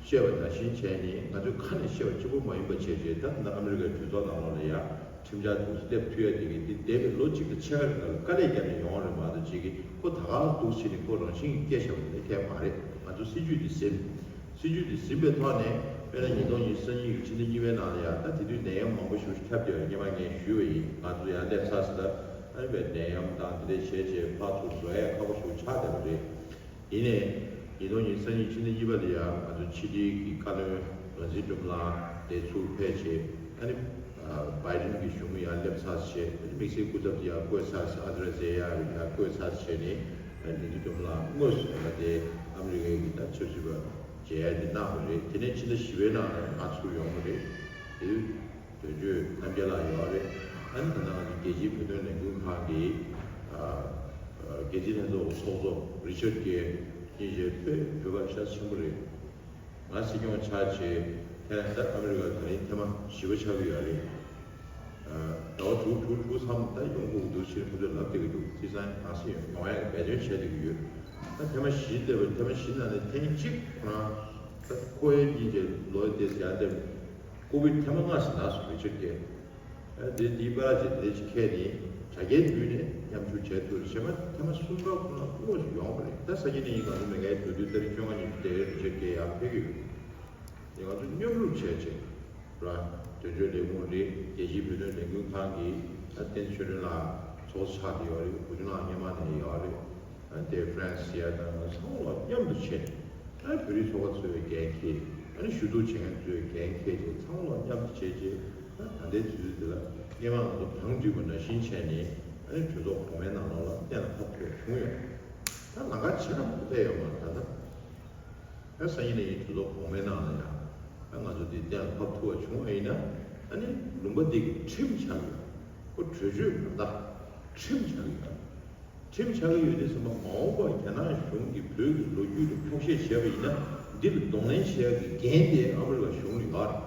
བཤད་པ་ནང་བཞིན་བྱས་ནས་ང་ཚོས་ཁ་ནས་བཤད་པ་གཅིག་པོ་མ་ཡིན་པ་བྱས་རྗེས་ད་ལྟ་ཨ་མི་རི་ཀའི་གྲོས་ཚོགས་ནང་ལོགས་ལ་ཡ་ཁྲིམས་འཆར་འདུག་སླེབས་ཐུབ་ཡ་དེ་གི་འདི་འདས་པའི་ལོ་གཅིག་དང་ཕྱེད་ཀ་རིང་ལ་དཀའ་ལས་བརྒྱབ་ནས་ཡོང་བ་རེད་མ་གཏོགས་ཅིག་གི་ཁོ་ད་ག་འདུག་ཟེར་ནས་ཁོ་རང་བཞིན་གྱི་སྐད་བཤད་པ་དེ་འཐད་མ་རེད། ང་ཚོ་སྲིད་ཇུས་དེ་ཟིན། སྲིད་ཇུས་དེ་ཟིན་པའི་ཐོག་ནས་དཔེར་ན་ཉིས་སྟོང་ཉི་ཤུ་རྩ་གཉིས་ཀྱི་ཕྱི་ཟླ་གཉིས་པའི་ནང་ལ་ཡང་ད་དེ་དུས་ནད་ཡམས་མང་པོ་ཞིག་ཁྱབ་བསྡད་པ་སྔོན་མ་ངས་ཞུས་པ་ཡིན། ང་ཚོ་ཡར་སླེབས་ཚར་ཟེར། ད་ཨ་ནི་བའི་ནད་ཡམས་དང་དེ་འདྲས་བྱས་བྱས་ཕར་ཚུར་འགྲོ་ཡ་ཁག་པོ་ཞིག་ཆགས་བསྡད་པ་རེད། ཡིན་ནའི་ཉིས་སྟོང་ཉི་ཤུ་རྩ་གཉིས་ཕྱི་ཟླ་གཉིས་པ་ལ་ཡང་ང་ཚོ་ཕྱི་དྲིལ་གྱི་བཀའ་བློན་རང་འཛིན་སྒྲོལ་མ་ལགས་འདིར་ཚུར་ཕེབས་བྱས། ཨ་ནི་བའི་ཌེན་གྱི་གཞུང་ཡར་སླེབས་ཚར་བྱས། ཨ་ནི་དམིགས་བསལ་སྐུ་ཚབ་དེ་ཡར་བསྐོས་ཚར་བྱས། ཨ་ཛི་ར་ཛེ་ཡར་ཡར་བསྐོས་ཚར་བྱས་ནས། ཨ་ནི་རང་འཛིན་སྒྲོལ་མ་ལགས་དངོས་སུ་ད་ལྟའི་ཨ་མི་རི་ཀའི་གི་ད་ཆབ་སྲིད་པ་མཇལ་ཡ་དེ་གནང་བ་རེད། དེ་ནས་ཕྱི་ཟླ་བཞི་པའི་ནང་ལ་ང་ཚུར་ཡོང་བ་རེད། དེ་དུས་དོན་གཅོད་རྣམ་རྒྱལ་ལགས་ཡོད་རེད། ཨ་ནི་ད་ལྟ་ང་ཚོ་རྒྱལ་སྤྱིའི་བོད་དོན་ལས་འགུལ་ཁང་གི་ཨ་ཨ་རྒྱལ་སྤྱིའི་ལྷན་ཚོགས་ཀྱི་ཚོགས་གཙོ་རི་ཆར་གྷེ་གཉིས་བྱས་དཔེ་བོད་པ་ཤ་ཆེན་པོ་རེད། ང་སྲིད་སྐྱོང་ཆགས་བྱས་ཐེངས་ད་ཨ་མི་རི་ཀ་ད་རིང་ཐེངས་མ་བཞི་པ་ཆགས་ཀྱི་ཡོད་རེད། ཟླ་བ་དྲུག་དྲུག་དྲུག་ཙམ་ད་ཡོང་དགོས་འདུག་ཕྱིར་ཁོ་ཚོས་ལབ་བསྡད་ཀྱི་འདུག་དེ་ཙང་ང་སྲིད་ཡོང་ཡག་གི་འབད་བརྩོན་བྱས་བསྡད་ཀྱི་ཡོད། ད་ཐེངས་མ་བཞི་བསྡད་པ་ཐེངས་མ་བཞི་ནང་ནས་ཐེངས་གཅིག་ཁོ་རང་ད་ཁོ་ཡའི་གཉིས་ཀྱི་ལོ་དེ་ཡར་བསྡད་ཀོ་བིད་ཐེངས་མ་ལྔ་ཙམ་ན་སོང་རི་ཆར་གྷེ། ཨ་དེ་དེའི་པར་ཅིག་དེ་ཅིག་ཁྱེར་ནས་དྲ་རྒྱའི་བརྒྱུད་ནས་མཉམ་ཞུགས་བྱས་ཐུབ་རེད། བྱས་པ་ཐེངས་མ་གསུམ་པ་ཁོ་རང་དངོས་སུ་ཡོང་བ་རེད། ད་སང་ཉིན་ནས་ཡིན། ང་ཚོ་མེ་གའི་དུས་དུས་ཏ་རིག་བཅོ་ལྔ་ཉིན་དེ་རི་ཆར་གྷེ་ཡར་ཕེབས་ཀྱི་ཡོད། དེ་ང་ཚོ་མཉམ་རུབ་བྱས་བྱས་ར། དོན་གཅོད་ལས་ཁུངས་རེད། རྒྱལ་སྤྱིའི་བོད་དོན་ལས་འགུལ་ཁང་གི་ད་བསྟན་ཆོས་སྒྲོན་ལགས་ཚོགས་གཙོ་ཆགས་བསྡད་ཡོད་རེད། བུ་ཆུང་ལགས་སྔོན་མ་ནས་ཡོད་རེད། ཨ་དེ་ཧྥ་རན་སི་ཡ་དང་ཚང་མ་མཉམ་དུ་བྱས། ཨ་བོད་རིགས་ཚོགས་པ་ཚོའི་འགན་འཁྱེར། ཨ་ནི་ཞུ་གཏུག་བྱེད་མཁན་ཚོའི་འགན་འཁྱེར་བྱས། ཚང་མ་མཉམ་དུ་བྱས་རྗེས། ཨ་ད་ལྟའི་དུས་ཚོད་འདི་ལ་སྔོན་མ་ང་ཚོ་བང་བསྒྲིགས་པ་ནང་བཞིན་བྱས་ནས། ཨ་ནི་གྲོས་ཚོགས་གོང་མའི་ནང་ལོགས་ལ་གཏན་ལ་ཕབ་ཐུབ་པ་བྱུང་ཡོད། ད་ལམ་ཁ་ཇེ་ནང་དུ་སླེབས་ཡོད་མ་རེད། ད་ལྟ་ཨ་སང་ཉིན་ནས་ཡིན་གྲོས་ཚོགས་གོང་མའི་ནང་ལ་ཡང་ཨ་ང་ཚོ་འདི་གཏན་ལ་ཕབ་ཐུབ་པ་བྱུང་བ་ཡིན་ན། ཨ་ནི་ལུང་པ་འདི་གི་ཁྲིམས་ཆགས་ཡོད། ཁོ་གྲོས་ཆོད་མ་རེད། ད་ཁྲིམས་ཆགས་ཡོད། ཁྲིམས་ཆགས་ཀྱི་ཡོད་དུས་ཙམ་པ་མ་འོངས་པར་རྒྱ་ནག་གཞུང་གིས་བོད་ཀྱི་ལོ་རྒྱུས་ལ་འཁྱོག་བཤད་བྱས་པ་ཡིན་ན། འདི་ལ་གདོང་ལེན་བྱེད་ཡག་གི་འགན་དེ་ཨ་མི་རི་ཀ་གཞུང་ལ་ཡོད་རེད།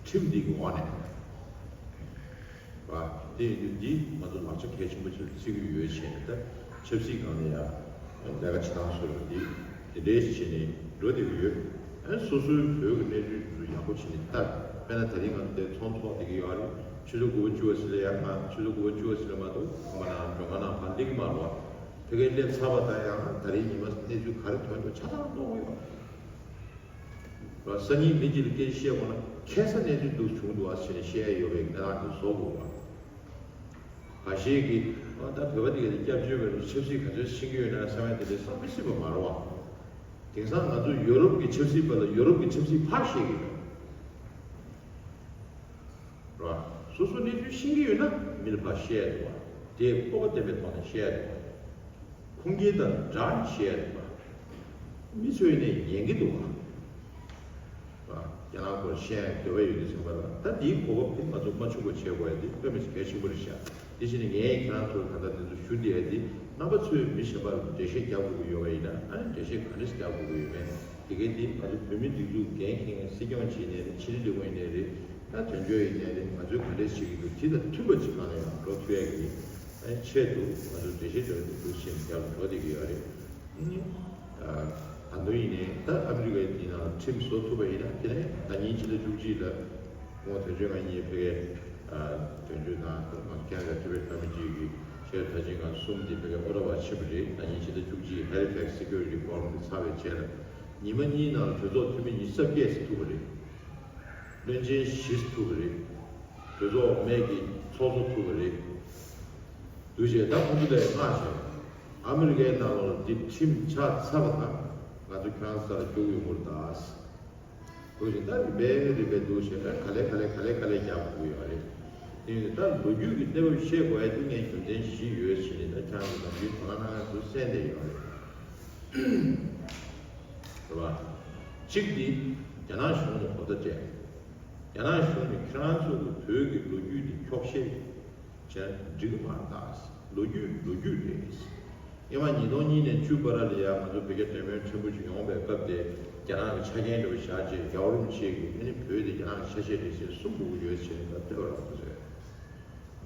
ཁྲིམས་འདི་གི་འོག་ནས་རེད་པ། དེ་ཡིན་དུས་འདི་ང་ཚོ་ལག་ཆ་གལ་ཆེན་པོ་ཆེ་བརྩི་གི་ཡོད་བྱས་ནས། ད་ཆབ་སྲིད་སྒང་ནས་ཡང་ལས་ཀ་བྱེད་སྟངས་བཟོ་འདྲ་འདི་དེ་འདྲའི་བྱས་ནས་འགྲོ་བསྡད་ཀྱི་ཡོད། ཨ་ནི་སོ་སོའི་བོད་ཀྱི་གནས་ཚུལ་དེ་ཚོ་ཡག་པོ་བྱས་ནས་ལྟ། དཔེར་ན་ད་རིང་ང་ཚོ་འདིར་ཚོགས་འཚོགས་བསྡད་ཀྱི་ཡོད་རེད། ཆུ་ཚོད་དགུ་པ་བཅུ་པ་ཟིན་ལ་ཡང་། ང་ཆུ་ཚོད་དགུ་པ་བཅུ་པ་ཟིན་ལ་མ་གཏོགས་ཁང་པ་ནང་མགྲོན་ཁང་ནང་ཕར་སླེབས་ཀྱི་མ་རེད་པ། ཕ་གིར་སླེབས་ཚར་བ་དང་ཡང་ད་རིང་ཉི་མ་གནས་ཚུལ་ག་རེ་ཐོན་འདུག་ཆ་ཚང་མཐོང་གི་ཡོད་རེད་པ། སང་ཉིན་མི་གཅིག་ལ་སྐད་ཆ་བཤད་དགོས་ན་ཁ་སང་གནས་ཚུལ་འདི་བྱུང་འདུག་ཨ་ཟེར་ནས་བཤད་ཡ་ཡོད་པའི་གནས་སྟངས་དེ་བཟོ་དགོས་པ། ཁ་ཤས་ཀྱིས་ཨ་ད་བོད་པ་དེ་ག་དེ་སྐྱབས་བཅོལ་བའི་ཆབ་སྲིད་ག་ཚོད་ཤེས་ཀྱི་ཡོད་ན་བསམ་ཡ་དེ་འདྲའི་བསམ་མི་སྲིད་པ་མ་རེད་པ། དེང་སང་ང་ཚོ་ཡོ་རོབ་ཀྱི་ཆབ་སྲིད་པ་ལ་ཡོ་རོབ་ཀྱི་ཆབ་སྲིད་ཕར་བཤད་ཀྱི་ཡོད་རེད་པ། སོ་སོ་གནས་ཚུལ་ཤེས་ཀྱི་ཡོད་ན་མི་ལ་ཕར་བཤད་ཡ་འདུག་པ། དེ་སྤོབས་པ་ལྡན་པའི་ཐོག་ནས་བཤད་ཡ་འདུག་པ། ཁུངས་སྐྱེལ་དང་སྦྲགས་ནས་བཤད་ཡ་འདུག་པ། མི་ཚོས་ནས་ཉན་གྱི་འདུག་པ། རྒྱ་ནག་སྐོར་བཤད་ཡ་འདོད་པ་ཡོད་དུས་ཙམ་པ་ལ། ད་འདིའི་གོ་སྐབས་དེ་ང་ཚོ་མ་འཆུག་པ་བྱེད་དགོས་ཡ་དེ་དཔེ་མི་སྲིད་གལ་ཆེན་པོ་རེད་ཤག་དེ་བཞིན་ངས་ཁྱེད་རང་ཚོར་ད་ལྟ་འདི་ཚོ་ཞུ་བསྡད་ཡ་དེ། རྣམ་པ་ཚོས་མི་གཞན་པ་ལ་འགྲེལ་བཤད་རྒྱག་དགོས་ཀྱི་ཡོད་པ་ཡིན་ན། ཨ་ནི་འགྲེལ་བཤད་ག་འདྲ་ཞིག་རྒྱག་དགོས་ཀྱི་ཡོད་མེད་དེ་གའི་དེ་ང་ཚོ་བོད་མིའི་སྒྲིག་འཛུགས་འགན་འཁྱེར་མཁན་སྲིད་སྐྱོང་ཅིག་ཡིན་ནའི་རེད། ཕྱི་དྲིལ་ལས་ཁུངས་ཡིན་ནའི་རེད། ད་དོན་གཅོད་ཡིན་ནའི་རེད། ང་ཚོས་ག་འདྲས་བྱེད་ཀྱི་འདུག་དེ་དང་མཐུན་པ་ཅིག་སྒང་ལ་ཡང་འགྲོ་ཐུབ་ཡ་གི་ཆེད་དུ་ང་ཚོ་འགྲེལ་བཤད་རྒྱག་གི་འདུག་ཟེར་ནས་རྒྱབ་ལ་འགྲོ་བསྡད་ཀྱི་ཡོད་རེད། ཨ་ནི་ད་དུང་ཡིན་ནའི་ད་ཨ་མི་རི་ཀའི་དེའི་ནང་ཁྲིམས་བཟོ་ཐུབ་པ་ཡིན་ན། དེ་ནས་ད་ཉིན་ཕྱི་ཟླ་བཅུ་གཅིག་ལ་ཁོང་དོན་གཅོད་ང་གཉིས་ཕ་གིའི་དོན་གཅོད་དང་ཁ་ན་ཌ་ཊི་བེཊ་ཀོ་མི་ཊི་གི་ཆེད་དུ་ད་ཅི་ང་གསུམ་དེ་ཕ་གིའི་ཨོ་ཊ་ཝ་ཕྱིན་པ་རེད། ད་ཉིན་ཕྱི་ཟླ་བཅུ་གཅིག་ཧེ་ལི་ཕེག་སི་སི་ཀིའུ་རི་ཊི་ཕོ་རམ་དེ་ཚར་བའི་རྗེས་ལ་ཉི་མ་གཉིས་ནང་ལ་གྲོས་ཚོགས་འཐུས་མི་ཉི་ཤུ་རྩ་བརྒྱད་ཙམ་ཐུག་པ་རེད། བློན་ཆེན་བཞི་ཙམ་ཐུག་པ་རེད། གྲོས་ཚོགས་སྨད་ཀྱི་ཚོགས་གཙོ་ཐུག་པ་རེད། འདུག་བྱས་ད་ཁོང་ཚོ་ལས་མངགས་བྱས། ཨ་མི་རི་ཀའི་ནང་ལོགས་ལ་འདི་ཁྲིམས་ཆགས་ཚར་བ་དང་ང་ཚོ་ཁྱེད་རང་ཚོ་ལ་རྒྱུག་ཡོང་གི་རེད་ད། འདུག་བྱས་ད་རིམ་པས་རིམ་པས་འདུག་བྱས་ད་ག་ལེ་ག་ལེ་ག་ལེ་ག་ལེ་རྒྱག་དགོས་ཀྱི་ཡོད་རེད། དེ་ཡིན་དུས་ད་ལོ་རྒྱུས་ཀྱི་གནས་བབ་ཤེས་དགོས་ཡ་དེ་ངས་རྒྱུ་མཚན་བཞི་ཡོད་ཟེར་ནས་ད་ཁྱེད་རང་ཚོ་ནམ་རྒྱུན་དོ་སྣང་གནང་མཁན་ཚོ་གསན་བསྡད་ཡོད་རེད། རེད་པ། གཅིག་འདི་རྒྱ་ནག་གཞུང་ལ་གོ་བརྡ་སྤྲད། རྒྱ་ནག་གཞུང་ནས་ཁྱེད་རང་ཚོ་གི་བོད་ཀྱི་ལོ་རྒྱུས་འདི་འཁྱོག་བཤད་བྱས་འགྲིག་གི་མ་རེད་ད། ལོ་རྒྱུས་ལོ་རྒྱུས་རེད། སྔོན་མ་ཉིས་སྟོང་གཉིས་ནས་བཅུ་བར་ལ་ཡང་ང་ཚོ་བོད་རྒྱ་འབྲེལ་མོལ་ཕྲན་བུ་ཞིག་ཡོང་བའི་སྐབས་དེ་རྒྱ་ནག་གི་ཆ་རྐྱེན་འདྲ་བོ་བཞག་བྱས་རྒྱལ་བ་རིན་པོ་ཆེ་གིས་ཨ་ནི་བོད་དེ་རྒྱ་ནག་གི་ཆ་ཤས་རེད་ཟེར་གསུངས་དགོས་ཀྱི་ཡོད་ཟེར་ནས་ད་ལྟོས་རང་དུ་ཟེར།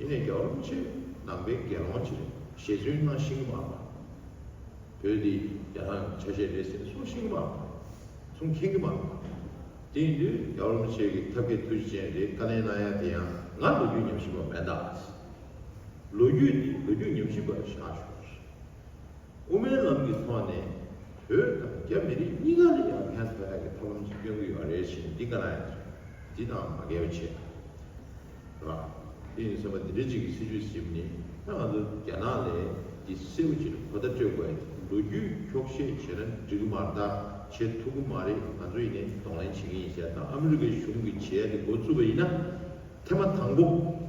ཡིན་ནའི་རྒྱལ་བ་རིན་པོ་ཆེ་ནང་པའི་དགེ་སློང་ཅིག་རེད། ཞལ་རྫུན་གནང་ཤེས་ཀྱི་མ་རེད། བོད་འདི་རྒྱ་ནག་གི་ཆ་ཤས་རེད་ཟེར་གསུང་ཤེས་ཀྱི་མ་རེད། གསུང་མཁྱེན་གྱི་མ་རེད། དེ་ཡིན་དུས་རྒྱལ་བ་རིན་པོ་ཆེ་གི་ཐབས་མཁས་ཐུགས་རྗེ་ཅན་རེད། བཀའ་ལན་གནང་ཡ་དེ་ཡང་ང་ལོ་རྒྱུས་ཉམས་ཞིབ་པ་མིན་ད། ལོ་རྒྱུས་འདི་ལོ་རྒྱུས་ཉམས་ཞིབ་པར་བཞག་ཆོག་དབུ་མའི་ལམ་གྱི་ཐོག་ནས་བོད་དང་རྒྱ་མི་རིགས་གཉིས་ཀ་ལ་ཡང་ ཡང་ཐོན་ཡག་གི་ཐབས་ལམ་ཞིག་སྟོན་གྱི་ཡོད་རེད་ཞེས་འདི་ག་ན་ཡང་འདི་དང་མ་འགལ་བ་བྱས། རེད་བ། དེ་ཡིན་ཙང་འདི་འདྲ་ཅིག་གི་སྲིད་ཇུས་ཟིན་ནི་ད་ང་ཚོ་རྒྱ་ནག་ལས་འདི་གསལ་པོ་ཅིག་གོ་བརྡ་སྤྲོད་དགོས། ལོ་རྒྱུས་འཁྱོག་བཤད་བྱས་ན་འགྲིག་གི་མ་རེད། ད་བྱེད་ཐུབ་ཀྱི་མ་རེད། ང་ཚོ་ཡིན་ནའི་གདོང་ལེན་བྱེད་ཀྱི་ཡིན་ཟེར། ད་ཨ་མི་རི་ཀའི་གཞུང་གིས་བྱེད་ཡ་དེ་འགོ་བཙུགས་པ་ཡིན་ན། ཐེངས་མ་དང་པོ་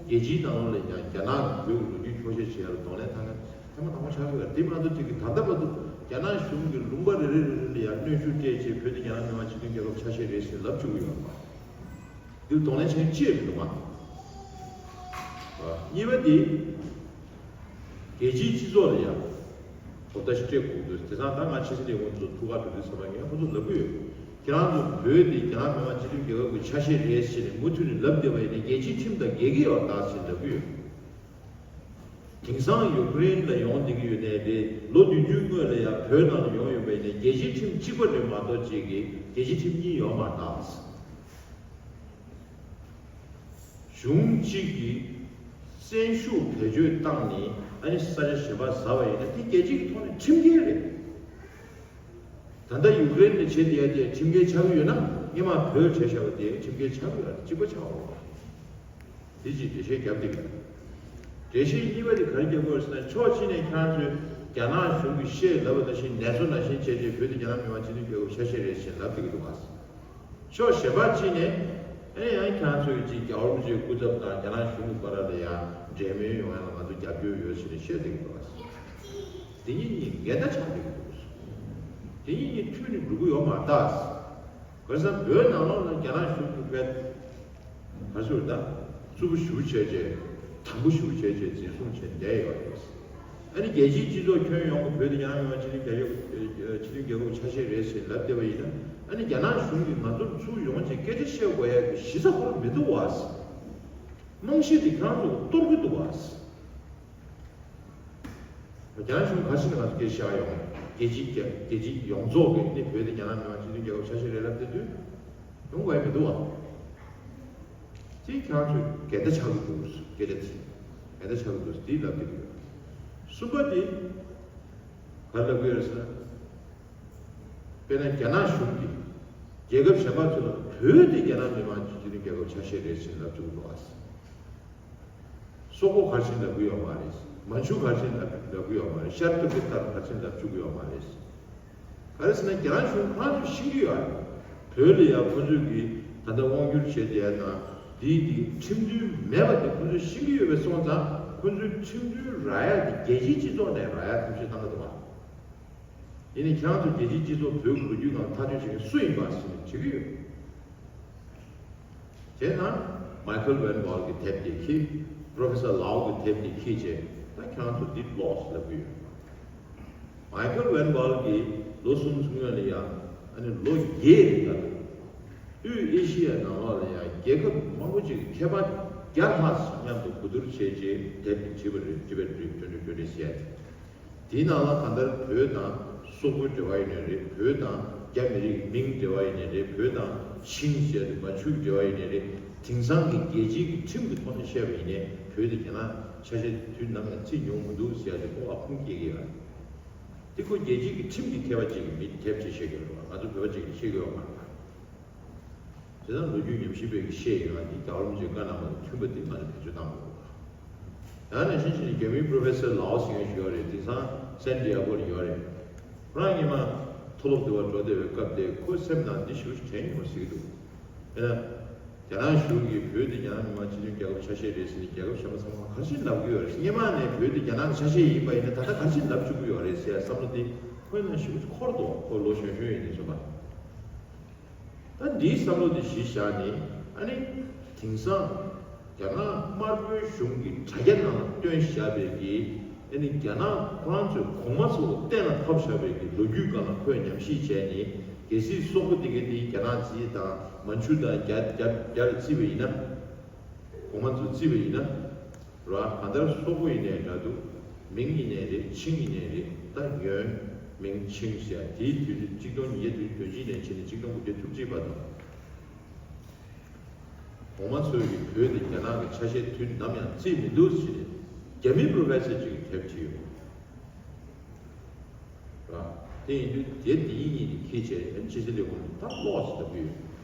རྒྱལ་སྤྱིའི་ནང་ལོགས་ལ་ཡང་རྒྱ་ནག་གིས་བོད་ཀྱི་ལོ་རྒྱུས་འཁྱོག་བཤད་བྱེད་ཡ་ལ་གདོང་ལེན་བཏང་མཁན་ཐེངས་མ་དང་པོ་ཆགས་ཀྱི་ཡོད་རེད། དེ་མ་གཏོགས་ཅིག་གིས་ད་ལྟ་བར་དུ་རྒྱ་ནག་གཞུང་གིས་ལུང་པ་རེ་རེ་རེ་རེ་ལ་ཡང་གནོན་ཤུགས་སྤྲད་བྱས་བོད་དེ་རྒྱ་ནག་མི་དམངས་སྤྱི་མཐུན་རྒྱལ་ཁབ་ཆ་ཤས་རེད་ཟེར་ལབ་བཅུག་གི་ཡོད་པ། འདིར་གདོང་ལེན་བྱེད་མཁན་ཅི་ཡང་མི་འདུག་པ། གཉིས་པ་དེ། རྒྱལ་སྤྱིའི་སྤྱི་ཚོགས་ལ་ཡང་གོ་བརྡ་ཞིག་སྤྲད་དགོས་འདུག་དེ་སང་ད་ང་ཕྱི་ཚེ་ལས་ཁུངས་ཚོ་ཐུག་ག་འགྲོ་དུས་ཚང་མ་ངས་ཁོ་ཚོ་ལབ་ཀྱི་ཡོད། ཁྱེད་རང་ཚོ་བོད་དེ་རྒྱ་ནག་མི་དམངས་སྤྱི་མཐུན་རྒྱལ་ཁབ་ཀྱི་ཆ་ཤས་རེད་ཟེར་ནས་མུ་མཐུད་ནས་ལབ་བསྡད་པ་ཡིན་ན་རྒྱལ་སྤྱིའི་ཁྲིམས་དང་འགལ་གྱི་ཡོད་ད་ཟེར་ལབ་ཀྱི་ཡོད། དེང་སང་ཡུ་ཀེ་རེན་ལ་ཡོང་བསྡད་ཀྱི་ཡོད་ནའི་རེད། ལོ་བདུན་ཅུའི་སྔོན་ལ་ཡང་བོད་ནང་ལ་ཡོང་ཡོད་པ་ཡིན་ན་རྒྱལ་སྤྱིའི་ཁྲིམས་གཅིག་པ་རེད་མ་གཏོགས་གཅིག་གིས་རྒྱལ་སྤྱིའི་ཁྲིམས་གཉིས་ཡོད་མ་རེད་ད། གཞུང་གཅིག་གིས་བཙན་ཤུགས་བེད་སྤྱོད་བཏང་ནས་ཨ་ནི་ས་ཆ་གཞན་པ་ཟ་བ་ཡིན་ན་དེ་རྒྱལ་སྤྱི་གི་ཐོག་ནས་ཁྲིམས་འགལ་རེད། ད་ལྟ་ཡུ་ཀེ་རེན་ནས་བྱེད་བསྡད་ཡ་དེ་ཁྲིམས་འགལ་ཆགས་ཀྱི་ཡོད་ན་སྔོན་མ་བོད་བྱས་བཞག་པ་དེ་ཁྲིམས་འགལ་ཆགས་ཀྱི་ཡོད་རེད། གཅིག་པ་ཆགས་འོང་། དེ་གཅིག་འགྲེལ་བཤད་རྒྱབ་བསྡད་ཀྱི་རེད། འགྲེལ་བཤད་གཉིས་པ་དེ་ག་རེ་རྒྱབ་དགོས་ཟེར་ན་ཕྱོགས་གཅིག་ནས་ཁྱེད་རང་ཚོས་རྒྱ་ནག་གཞུང་གིས་བཤད་ལབ་པ་ནང་བཞིན་ནེ་ཙོ་ནང་བཞིན་བྱས་རྗེས་བོད་དེ་རྒྱ་ནག་མི་དམངས་སྤྱི་མཐུན་རྒྱལ་ཁབ་ཆ་ཤས་རེད་ཟེར་ལབ་བསྡད་ཀྱི་འདུག་ག་ཕྱོགས་གཞན་པ་གཅིག་ནས་ཨེ་ཡང་ཁྱེད་རང་ཚོས་ཀྱི་རྒྱལ་བ་རིན་པོ་ཆེའི་སྐུ་ཚབ་དང་རྒྱ་ནག་གཞུང་གི་བར་ལ་ཡང་འབྲེལ་མོལ་ཡོང་ཡ་ལ་ང་ཚོ་རྒྱབ་སྐྱོར་ཡོད་ཟེར་ནས་བཤད་བསྡད་ཀྱི་འདུག་ག་དེ་གཉིས་གཉིས་འགལ་ཟླ་ཆགས་བསྡད་ཀྱི་འདུག་དེ་གཉིས་གཉིས་མཐུན་ནས་འགྲོ་གི་ཡོད་མ་རེད་ད། ག་རེ་ཟེར་ན་བོད་ནང་ལོགས་ལ་རྒྱ་ནག་གཞུང་གིས་དཔེ་ག་རེ་ཟེར་ད། རྩུབ་པོ་ཞེ་པོ་བྱས་བྱས། དམ་པོ་ཞེ་པོ་བྱས་བྱས་འཛིན་བཟུང་བྱས་བསྡད་ཡོད་རེད། ཨ་ནི་རྒྱལ་སྤྱིའི་སྤྱི་ཚོགས་ཁྱོན་ཡོངས་ཀྱིས་བོད་དེ་རྒྱ་ནག་མི་དམངས་སྤྱི་མཐུན་རྒྱལ་ཁབ་སྤྱི་མཐུན་རྒྱལ་ཁབ་ཆ་ཤས་རེད་ཟེར་ལབ་བསྡད་པ་ཡིན་ན། ཨ་ནི་རྒྱ་ནག་གཞུང་གིས་ང་ཚོར་ཚུར་ཡོང་བྱས་སྐད་ཆ་བཤད་དགོས་ཡ་གི་གཞི་རྩ་ཁོ་རང་མི་འདུག་བ། རྨང་གཞི་དེ་ཁྱེད་རང་ཚོ་གཏོར་གྱི་འདུག་བ། རྒྱ་ནག་གཞུང་ག་ཕྱིན་ང་ཚོ་སྐད་ཆ་བཤད་ཡོང་། རྒྱལ་སྤྱི་རྒྱ་རྒྱལ་སྤྱི་ཡོངས་རྫོགས་ཀྱིས་ནི་བོད་དེ་རྒྱ་ནག་མི་དམངས་སྤྱི་མཐུན་རྒྱལ་ཁབ་ཆ་ཤས་རེད་ལབ་བསྡད་དུས། ཡོང་དགོས་ཡ་མི་འདུག་བ། དེ་ཁྱེད་རང་ཚོས་འགལ་ཟླ་ཆགས་ཀྱི་འདུག་སྐད་ཆ་དེ། འགལ་ཟླ་ཆགས་ཀྱི་འདུག་དེ་ལབ་བསྡད་ཀྱི་ཡོད། གསུམ་པ་དེ། ག་རེ་ལབ་ཀྱི་ཡོད་ཟེར་ན། དཔེར་ན་རྒྱ་ནག་གཞུང་གིས་རྒྱལ་ཁབ་གཞན་པ་ཚོ་ལ་བོད་དེ་རྒྱ་ནག་མི་དམངས་སྤྱི་མཐུན་རྒྱལ་ཁབ་ཆ་ཤས་རེད་ཟེར་ལབ་བཅུག་འདུག་ཨ། སོག་པོ་ག་རེ་བྱས་ལབ་ཀྱི་ཡོད་མ་རེད། མན་ཇུ་ག་རེ་བྱས་ལབ་ལབ་ཀྱི་ཡོད་མ་རེད། ཤར་ཏུར་ཀི་སྟན་ག་རེ་བྱས་ལབ་བཅུག་གི་ཡོད་མ་རེད། ག་རེ་ཟེར་ན་རྒྱ་ནག་གཞུང་ཁོ་རང་ཚོས་ཤེས་ཀྱི་ཡོད་རེད། བོད་ལ་ཡང་ཁོ་ཚོས་ཀྱིས་ད་ལྟ་དབང་བསྒྱུར་བྱས་བསྡད་ཡ་དང་འདིའི་འདི་ཁྲིམས་མཐུན་མེད་པ་དེ་ཁོ་ཚོས་ཤེས་ཀྱི་ཡོད་པས་སོང་ཙང་ཁོ་ཚོས་ཁྲིམས་མཐུན་རག་ཡ་དེ་རྒྱལ་སྤྱིའི་སྤྱི་ཚོགས་ནས་རག་ཡ་ཐབས་ཤེས་བཏང་གི་འདུག་བ། ཡིན་ནའི་ཁྱེད་རང་ཚོ་རྒྱལ་སྤྱིའི་སྤྱི་ཚོགས་བོད་ཀྱི་ལོ་རྒྱུས་ནང་ཐག་གཅོད་བྱེད་མཁན་སུ་ཡིན་པ་ཟེར་ནས་དྲི་གི་ཡོད། དེས་ན་མའི་ཁལ་ཝན་ཝལ་གྱི་དེབ་དེ་ཁྱེར། པྲོ་ཕེ་སར་ལའོ་གི་དེབ་དེ་ཁྱེར་བྱས་ད་ཁྱེད་རང་ཚོ་འདི་ཀློགས་ལབ་ཀྱི་ཡོད། མའི་ཁལ་ཝན་ཝལ་གྱིས་ལོ་གསུམ་སྔོན་ལ་ཡང་ཨ་ནི་ལོ་བརྒྱད་རིང་ལ་དབུས་ཨེ་ཤི་ཡའི་ནང་ལོགས་ལ་ཡང་རྒྱལ་ཁབ་མང་པོ་ཅིག་གི་ཁྱད་པར་བརྒྱ་ལྷག་མཉམ་དུ་གོ་བསྡུར་བྱས་རྗེས་དེབ་དེ་བྲིས་པ་རེད། བྲིས་པ་རེད། སྐྱོན་བརྗོད་སྐྱོན་བྲལ་ཟེར་ཡ་དེ། དེའི་ནང་ལ་གང་ལྟར་བོད་དང་སོག་པོའི་འབྲེལ་བ་ཡིན་ནའི་རེད། བོད་དང་རྒྱ་མི་རིགས་ཀྱི་མིང་འབྲེལ་བ་ཡིན་ནའི་རེད། བོད་དང་ཆིང་ཟེར་ཡ་དེ་མན་ཇུའི་འབྲེལ་བ་ཡིན་ནའི་རེད། དེང་སང་གི་རྒྱལ་སྤྱིའི་གི་ཁྲིམས་ཀྱི་ཐོག་ནས་བཤད་པ་ཡིན་ནའི་བོད་དེ་རྒྱ་ནག་ཆ་ཤས་དུས་ནམ་ཡང་བརྩི་མྱོང་མི་འདུག་ཟེར་ཡ་དེ་ཁོང་ལ་ཁུངས་སྐྱེལ་གྱི་ཡོད་རེད། དེ་ཁོ་རྒྱལ་སྤྱིའི་གི་ཁྲིམས་ཀྱི་མཁས་པ་ཅིག་གིས་མི་དེབ་ཅིག་བཤད་ཀྱི་ཡོད་རེད་བ། ང་ཚོ་བོད་པ་ཅིག་གིས་བཤད་ཀྱི་ཡོད་མ་རེད། དེ་དག་ལོ་རྒྱུས་ཉམས་ཞིབ་པས་ཀྱི་བཤད་ཡོད་ན་འདི་རྒྱལ་བ་རིན་པོ་ཆེའི་བཀའ་གནང་བ་དང་མཐུན་པ་དེ་མ་ནི་བེད་སྤྱོད་བཏང་དགོས་པ། ཡང་ན་ཤིན་ཅི་ནི་རྒྱ་མིའི་པྲོ་ཕེ་སར་ལའོ་ཟེར་མཁན་ཞིག་ཡོད་རེད། དེང་སང་སན་ཏི་ཡ་གོ་ལ་ཡོད་རེད། ཁོ་རང་སྔོན་མ་མཐོ་སློབ་དེ་བ་འགྲོ་བསྡད་པའི་སྐབས་དེ་ཁོའི་སེམས་ནང་འདི་ཞེ་པོ་ཞིག་དྲན་ཡོང་ཟེར་གྱི་འདུག་དཔེར་ན། རྒྱ་ནག་གཞུང་གིས་བོད་དེ་རྒྱ་ནག་མི་དམངས་སྤྱི་མཐུན་རྒྱལ་ཁབ་ཆ་ཤས་རེད་ཟེར་ནས་རྒྱལ་ཁབ་གཞན་པ་ཚང་མ་ག་རེ་བྱས་ལབ་ཀྱི་ཡོད་རེད། སྔོན་མ་ནས་བོད་དེ་རྒྱ་ནག་གི་ཆ་ཤས་ཡིན་པ་ཡིན་ན་ད་ལྟ་ག་རེ་བྱས་ལབ་བཅུག་གི་ཡོད་རེད་ཟེར་བསམ་བློ་དེ་ཁོའི་ནང་ཞེ་པོ་ཅིག་འཁོར་འདུག་ཁོ་ལོ་གཞོན་གཞོན་ཡིན་ནས་བཟུང་བ། ད་འདིའི་བསམ་བློ་དེ་གཞི་བཞག་ནས་ཨ་ནི་དེང་སང་རྒྱ་ནག་དམར་པོའི་གཞུང་གི་དྲ་རྒྱ་ནང་ལ་བཏོན་བཞག་པའི་གི་ཨ་ནི་རྒྱ་ནག་ཁོ་རང་ཚོས་གོང་མ་ཚོ་ལ་གཏན་ལ་ཕབ་བཞག་པའི་གི་ལོ་རྒྱུས་སྒང་ལ་ཁོས་ཉམས་ཞིབ་བྱས་ནས་གལ་སྲིད་སོག་པོ་དེ་ག་དེ་རྒྱ་ནག་བརྩིས་དང་མན་ཇུ་དང་རྒྱ་རྒྱ་རྒྱ་ལ་བརྩིས་པ་ཡིན་ན། གོང་མ་ཚོས་བརྩིས་པ་ཡིན་ན། ར་གང་ལྟར་སོག་པོ་ཡིན་ནའི་འདྲ་འདུག་མིང་ཡིན་ནའི་རེད། ཆིང་ཡིན་ནའི་རེད། ད་ཡོན་མིང་ཆིང་ཟེར་ཡ་དེའི་དུས་ཚོད་གཅིག་སྟོང་ཉིས་བརྒྱ་དོན་གཅིག་ནས་བྱས་ནས་གཅིག་སྟོང་དགུ་བརྒྱ་བཅུ་གཅིག་བར་དུ། གོང་མ་ཚོས་ཀྱི་བོད་དེ་རྒྱ་ནག་གི་ཆ་ཤས་དུས་ནམ་ཡང་བརྩིས་མི་འདུག་ཟེར་ནས་རྒྱ་མིའི་པྲོ་ཕེ་སར་ཅིག་གིས་དེབ་བྲིས་ཡོད་ར། ཡིན་དུས་དེ་དེ་ཡིན་ཉིད་དེ་ཁྱེད་བྱས་ཕྱི་སྲིད་ལས་ཁུངས་ད་ལོག་ཟེར་ལབ་ཀྱི་ཡོད།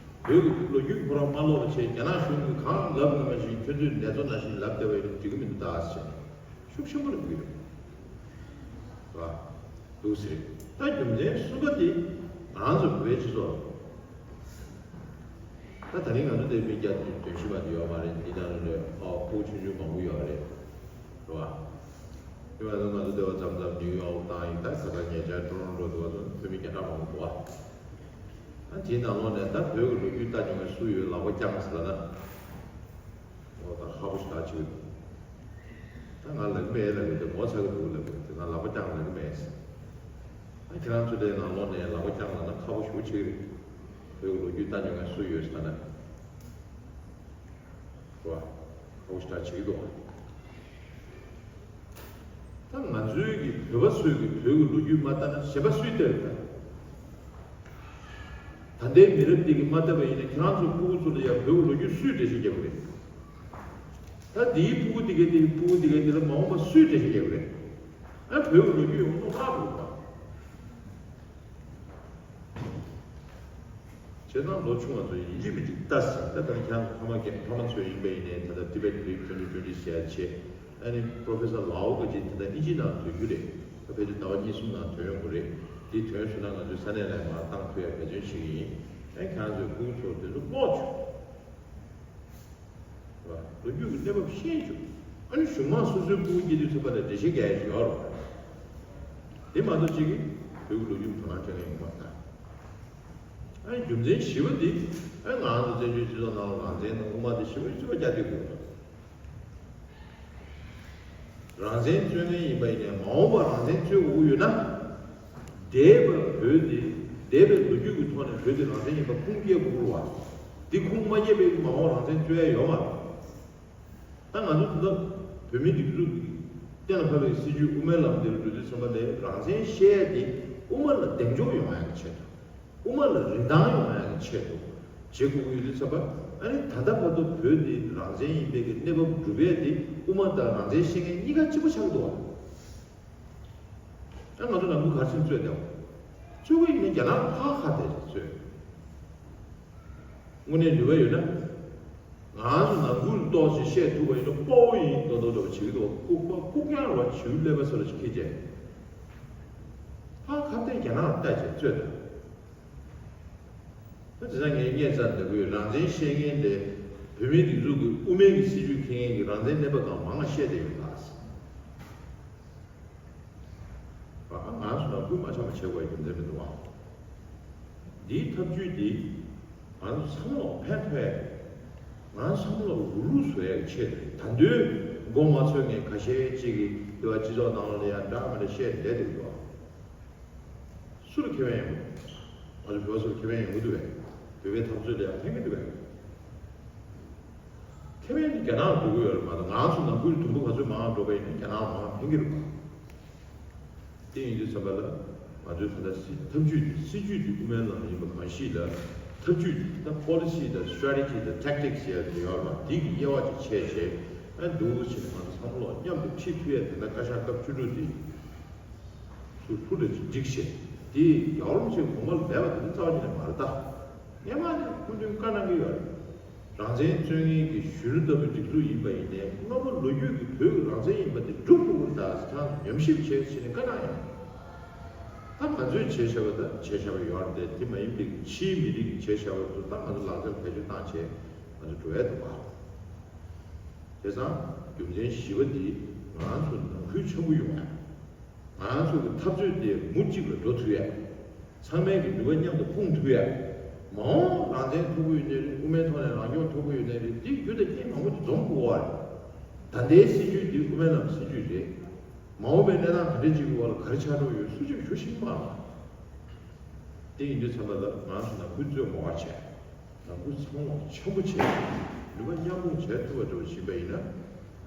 བོད་ཀྱི་ལོ་རྒྱུས་ཁོ་རང་མ་ཀློག་པ་བྱས་རྒྱ་ནག་གཞུང་གིས་གང་ལབ་ཡོད་མ་ཤེས། ཁྱོད་ཚོས་ནེ་ཙོ་ནང་བཞིན་ལབ་བསྡད་པ་ཡིན་ན་འགྲིག་གི་མི་འདུག་ད་ཟེར་བྱས་ནས་ཤུགས་ཆེན་པོ་ལབ་ཀྱི་ཡོད། རེད་བ། འདུག་ཟེར། ད་རྒྱུ་མཚན་གསུམ་པ་དེ་ང་རང་ཚོ་བོད་སྤྱི་ཚོགས། ད་ད་རིང་ང་ཚོ་འདིར་མི་བརྒྱ་དོན་བདུན་བཞི་བ་དེ་ཡོད་མ་རེད། འདི་ནང་ལ་ཨོ་ཕྲུ་གུ་ཆུང་ཆུང་མང་པོ་ཡོད་རེད། རེད་བ། དེ་བས་ན་ང་ཚོ་འདི་བ་མཚམས་མཚམས་ནིའུ་ཡོག་དང་ཡིན་ད་ག་ས་ཉེ་ཆར་ཊོ་རོན་ཊོ་དུ་བ་ཚོ་བོད་མི་བརྒྱ་ཕྲག་མང་པོ་འདུག་བ། ད་དེའི་ནང་ལོགས་ནས་ད་བོད་ཀྱི་ལོ་རྒྱུས་ལྟ་མྱོང་བའི་སུ་ཡོད་ལག་པ་བརྐྱངས་ཟེར་ལབ་ན། ཨོ་ད་ཧ་པོ་ཞིག་ད་བྱེད་ཀྱི་འདུག་ད་ང་ལབ་ཀྱི་མེད་ལབ་ཀྱི་འདུག་ངོ་ཚ་གི་འདུག་ལབ་ཀྱི་འདུག་ང་ལག་པ་བརྐྱངས་ལབ་ཀྱི་མེད་ཟེར། ད་ཁྱེད་རང་ཚོ་དེའི་ནང་ལོགས་ནས་ལག་པ་བརྐྱངས་ལབ་ན་ཁག་པོ་ཞེ་པོ་ཆགས་ཀྱི་རེད། བོད་ཀྱི་ལོ་རྒྱུས་ལྟ་མྱོང་མཁན་སུ་ཡོད་ཟེར་ན། རེད་བ། ཁག་པོ་ཞེ་དྲག་བྱེད་ཀྱི་འདུག་བ། ད་ང་ཚོའི་གི་བོད་པ་ཚོས་གི་བོད་ཀྱི་ལོ་རྒྱུས་མ་ལྟ་ན་གཞན་པ་སུས་ལྟ་རེད་ད། ད་ལྟའི་མི་རབས་འདི་གིས་མ་བལྟས་པ་ཡིན་ན་ཁྱེད་རང་ཚོའི་ཕྲུ་གུ་ཚོ་ལ་ཡང་བོད་ཀྱི་ལོ་རྒྱུས་སུས་འགྲེལ་བཤད་རྒྱབ་ཀྱི་རེད། ད་འདིའི་ཕྲུ་གུ་འདི་གས་འདི་ཕྲུ་གུ་འདི་གས་འདི་ལ་མ་འོངས་པ་སུས་འགྲེལ་བཤད་རྒྱབ་ཀྱི་རེད། ཨ་བོད་ཀྱི་ལོ་རྒྱུས་ཡོངས་རྫོགས་བརླག་འགྲོ་གི་རེད། བྱས་ཙང་ལོ་ཆུང་བ་ཚོ་ཡིན་གཅིག་མིན་གཅིག་ལྟ་ཟིན། ད་ལྟ་ཁྱེད་རང་ཕ་མ་གི་ཕ་མ་ཚོ་ཡིན་པ་ཡིན་ནའི་ད་ལྟ་ཏི་བེད་ལིབ་ཊོན་ཊི་ཊོན་ཊི་ཟེར་ཡ་བྱས། ཨ་ནི་པྲོ་ཕེ་སར་ལའོ་ག་ཅིག་ད་ལྟ་ཨིན་ཇི་ནང་ཐོན་རྒྱུ་རེད། ད་ཕལ་ཆེར་ཟླ་བ་གཉིས་གསུམ་ནང་ཐོན་ཡོང་གི་རེད། དེ་ཐོན་སོང་ན་ང་ཚོའི་ས་གནས་ལ་མར་བཏང་ཐུབ་ཡ་འབད་བརྩོན་བྱེད་ཀྱི་ཡིན། ཨ་ཁྱེད་རང་ཚོའི་ཕྲུ་གུ་ཚོར་དེ་ཚོ་སློབ་བྱུང་། ལོ་རྒྱུས་ཀྱི་གནས་བབ་ཤེས་བྱུང་། ཨ་ནི་གཞུང་མང་སོ་སོའི་ཕྲུ་གུ་སྐྱེ་དུས་ཚོད་པ་ལ་འགྲེལ་བཤད་རྒྱག་ཡ་ཞིག་ཡོད་རེད། དེ་མ་གཏོགས་གཅིག་གིས་བོད་ཀྱི་ལོ་རྒྱུས་དོ་སྣང་སྤྲད་མཁན་ཡོད་མ་རེད་ད། ཨ་ནི་རྒྱུ་མཚན་བཞི་པ་འདི། ཨ་ནི་ང་རང་ཚོ་བཙན་བྱོལ་སྤྱི་ཚོགས་ནང་ལ་རང་བཙན་དང་དབུ་མ་དེ་ཞེ་པོ་རྩོད་པ་རྒྱག་བསྡད་ཀྱི་ཡོད་རེད། རང་བཙན་རྩོད་མཁན་ཡིན་པ་ཡིན་ནའི་མ་འོངས་པར་རང་བཙན་རྩོད་དགོས་ཀྱི་ཡོད་ན། འདས་པ་བོད་དེ། འདས་པའི་ལོ་རྒྱུས་ཀྱི་ཐོག་ནས་བོད་དེ་རང་བཙན་ཡིན་པ་ཁུངས་སྐྱེལ་དགོས་ཀྱི་རེད་བ། འདི་ཁུངས་མ་སྐྱེལ་བའི་མ་འོངས་རང་བཙན་རྩོད་ཡ་ཡོད་མ་རེད། ད་ང་ཚོ་ད་ལྟ་བོད་མིའི་སྒྲིག་འཛུགས་ཀྱི་གཏན་ལ་ཕབ་པའི་སྲིད་བྱུས་དབུ་མའི་ལམ་དེར་འགྲོ་དུས་ཙམ་པ་ལ་རང་བཙན་བཤད་ཡ་དེ་དབུ་མ་ལ་གདེང་འཇོག་ཡོང་ཡ་གི་ཆེད་དུ། དབུ་མ་ལ་རིན་ཐང་ཡོང་ཡ་གི་ཆེད་དུ་བྱེད་དགོས་ཀྱི་ཡོད་དུས་ཙམ་པ། ཨ་ནི་ད་ལྟ་བར་དུ་བོད་འདི་རང་བཙན་ཡིན་པའི་གི་གནས་བབ་སྒྲུབ་ཡ་དེ་དབུ་མ་དང་རང་བཙན་བཤད་མཁན་གཉིས་ཀ་གཅིག་པ་ཆགས་འདུག་བ། ཨ་ང་ཚོ་ནང་ཁུལ་ག་རེ་བྱས་ནས་རྩོད་བསྡད་པ། རྩོད་པ་ཡིན་ན་རྒྱ་ནག་ཕར་ཁ་གཏད་ཅིག་རྩོད། དངོས་གནས་ནུས་པ་ཡོད་ན། ང་ཚོ་ནང་ཁུལ་ཏོག་ཙམ་བཤད་ཐུབ་པ་ཡིན་ན་དཔའ་བོ་ཡིན་མདོག་མདོག་འདྲ་པོ་བྱེད་ཀྱི་འདུག་ལྐུགས་པ་ལྐུགས་རྐྱང་རེད་བ། བྱིའུ་ཀླད་པ་ཟེར་བ་ཞིག་ཁྱེར་བྱས། ཕར་ཁ་གཏད་རྒྱ་ནག་ལ་ལྟ་བྱས་རྩོད་དང་། ད་དེ་སང་ངས་སྔས་ཙམ་ལབ་ཀྱི་ཡོད། རང་བཙན་བཤད་མཁན་དེ་བོད་མིའི་སྒྲིག་འཛུགས་ཀྱི་དབུ་མའི་གི་སྲིད་བྱུས་འཁྱེར་མཁན་གྱི་རང་བཙན་གནས་བབ་སྒང་མང་ང་བཤད་བསྡད་ཡོད་ལགས། ང་ཚོ་ནང་ཁུལ་མ་འཆམ་པ་བྱེད་དགོས་ཡ་རྒྱུ་མཚན་མི་འདུག་བ། འདིའི་ཐབས་ཇུས་འདི་ང་ཚོ་ཚང་མ་ལ་ཕན་ཐོགས་ཡ། ང་ཚོ་ཚང་མ་ལ་འུ་ལུག་བཟོ་ཡ་གི་ཆེད་དུ། ད་དུང་མགོ་མ་ཚོས་མཁན་ཁ་ཤས་ཅིག་གིས་འདི་བ་སྤྱི་ཚོགས་ནང་ལ་ཡང་འདྲ་མི་འདྲ་བཤད་བསྡད་འདུག་བ། སུ་ལ་ཁེ་ཕན་ཡོང་གི། ང་ཚོ་བོད་པ་ཚོ་ལ་ཁེ་ཕན་ཡོང་གི་འདུག་བས། བོད་པའི་འཐབ་རྩོད་ལ་ཡང་ཕན་གྱི་འདུག་བས། ཁེ་ཕན་དེ་རྒྱ་ནག་ལ་འགྲོ་གི་ཡོད་རེད་མ་གཏོགས། ང་ཚོ་ནང་ཁུལ་དུམ་བུ་ག་ཚོད་མང་འགྲོ་བ་ཡིན་ན་རྒྱ་ནག་ལ་མང་ཕན་གྱི་རེད་པ། དེ་ཡིན་དུས་ཙམ་པ་ལ་ང་ཚོའི་ད་ལྟ་སྲིད་ཐབས་ཇུས་དེ། སྲིད་ཇུས་དེ་དབུ་མའི་ལམ་ཡིན་པ་གང་ཞིག་ལ། ཐབས་ཇུས་དེ་ད་པོ་ལི་སི་དང་སི་ཊེ་རེ་ཊི་ཇི་དང་ཊེག་ཊིག་སི་ཟེར་ཡ་དེ་ཡོད་རེད་པ། དེ་གི་དབྱེ་བ་ཅིག་ཕྱེ་བྱས། ཨ་འདུག་སེ་བྱས་ནས་ང་ཚོ་ཚང་མ་ལོག་མཉམ་དུ་ཁྲིད་ཐུབ་ཡ་དེ་འདྲ་བཀའ་ཤག་སྐབས་བཅུ་དྲུག་དེ། ཚུར་ཐུགས་ལ་ཅིག་སྒྲིག་བྱས། དེ་རྒྱལ་བ་རིན་པོ་ཆེ་དགོངས་པ་ལ་མེད་པ་དེ་ཚོ་རྩ་བ་ཉིད་ནས་མ་རེད་ད། སྔོན་མ་ནས་སྐུ་མདུན་བཀའ་གནང་གི་ཡོད་རེད། རང་བཙན་རྩོད་མཁན་གྱི་གཞོན་ནུ་ལྟ་བུའི་སྒྲིག་འཛུགས་ཡིན་པ་ཡིན་ནའི། སྔ་མ་ལོ་རྒྱུས་ཀྱི་བོད་ཀྱི་རང་བཙན་ཡིན་པ་དེ་སྒྲུབ་དགོས་ཀྱི་རེད་ད་ཟེར་ཁྱེད་རང་ཚོ་ཉམས་ཞིབ་བྱས་ཟེར་ནས་བཀའ་གནང་ཡོད། ད་ང་ཚོས་བྱས་བཞག་པ་ད་བྱས་བཞག་པ་ཡོད་རེད་དེ། དེ་མ་ཡིན་པའི་ཕྱིའི་མི་རིགས་ཀྱིས་བྱས་བཞག་པ་ཚོ་ད་ང་ཚོ་ལག་ཆར་བེད་སྤྱོད་བཏང་བྱས་ང་ཚོ་འགྲོ་ཡ་འདུག་ག། བྱས་ཙང་རྒྱུ་མཚན་བཞི་པ་འདི་ང་ཚོ་ནང་ཁུལ་འཆམ་པོ་ཡོང་ཡ། ང་ཚོ་གི་འཐབ་རྩོད་དེ་མུ་གཅིག་ལ་འགྲོ་ཐུབ་ཡ། ཚང་མའི་གི་ནུས་པ་མཉམ་དུ་སྤུངས་ཐུབ་ཡ། མ་འོངས་རང་བཙན་ཐོབ་ཀྱི་ཡོད་ནའི་རེད། དབུ་མའི་ཐོག་ནས་རང་སྐྱོང་ཐོབ་ཀྱི་ཡོད་ནའི་རེད། འདི་རྒྱུ་དང་རྐྱེན་མང་པོ་ཅིག་འཛོམས་དགོས་པ་རེད། ད་ལྟའི་སྲིད་བྱུས་འདི་དབུ་མའི་ལམ་སྲིད་བྱུས་རེད། མ་འོངས་པའི་གནས་སྟངས་ག་འདྲ་ཅིག་གི་འོག་ལ་ག་རེ་ཆགས་འགྲོ་ཡོད་སུ་གཅིག་ཞུ་ཤེས་ཀྱི་མ་རེད། དེ་ཡིན་དུས་ཙམ་པ་ལ་ང་ཚོ་ནང་ཁུལ་རྩོད་མོ་བ་བྱས། ནང་ཁུལ་ཚང་མ་འཆམ་པོ་བྱས། ནུས་པ་མཉམ་སྤུངས་བྱས་ཐུབ་པ་འདྲ་བོ་ཕྱིན་པ་ཡིན་ན།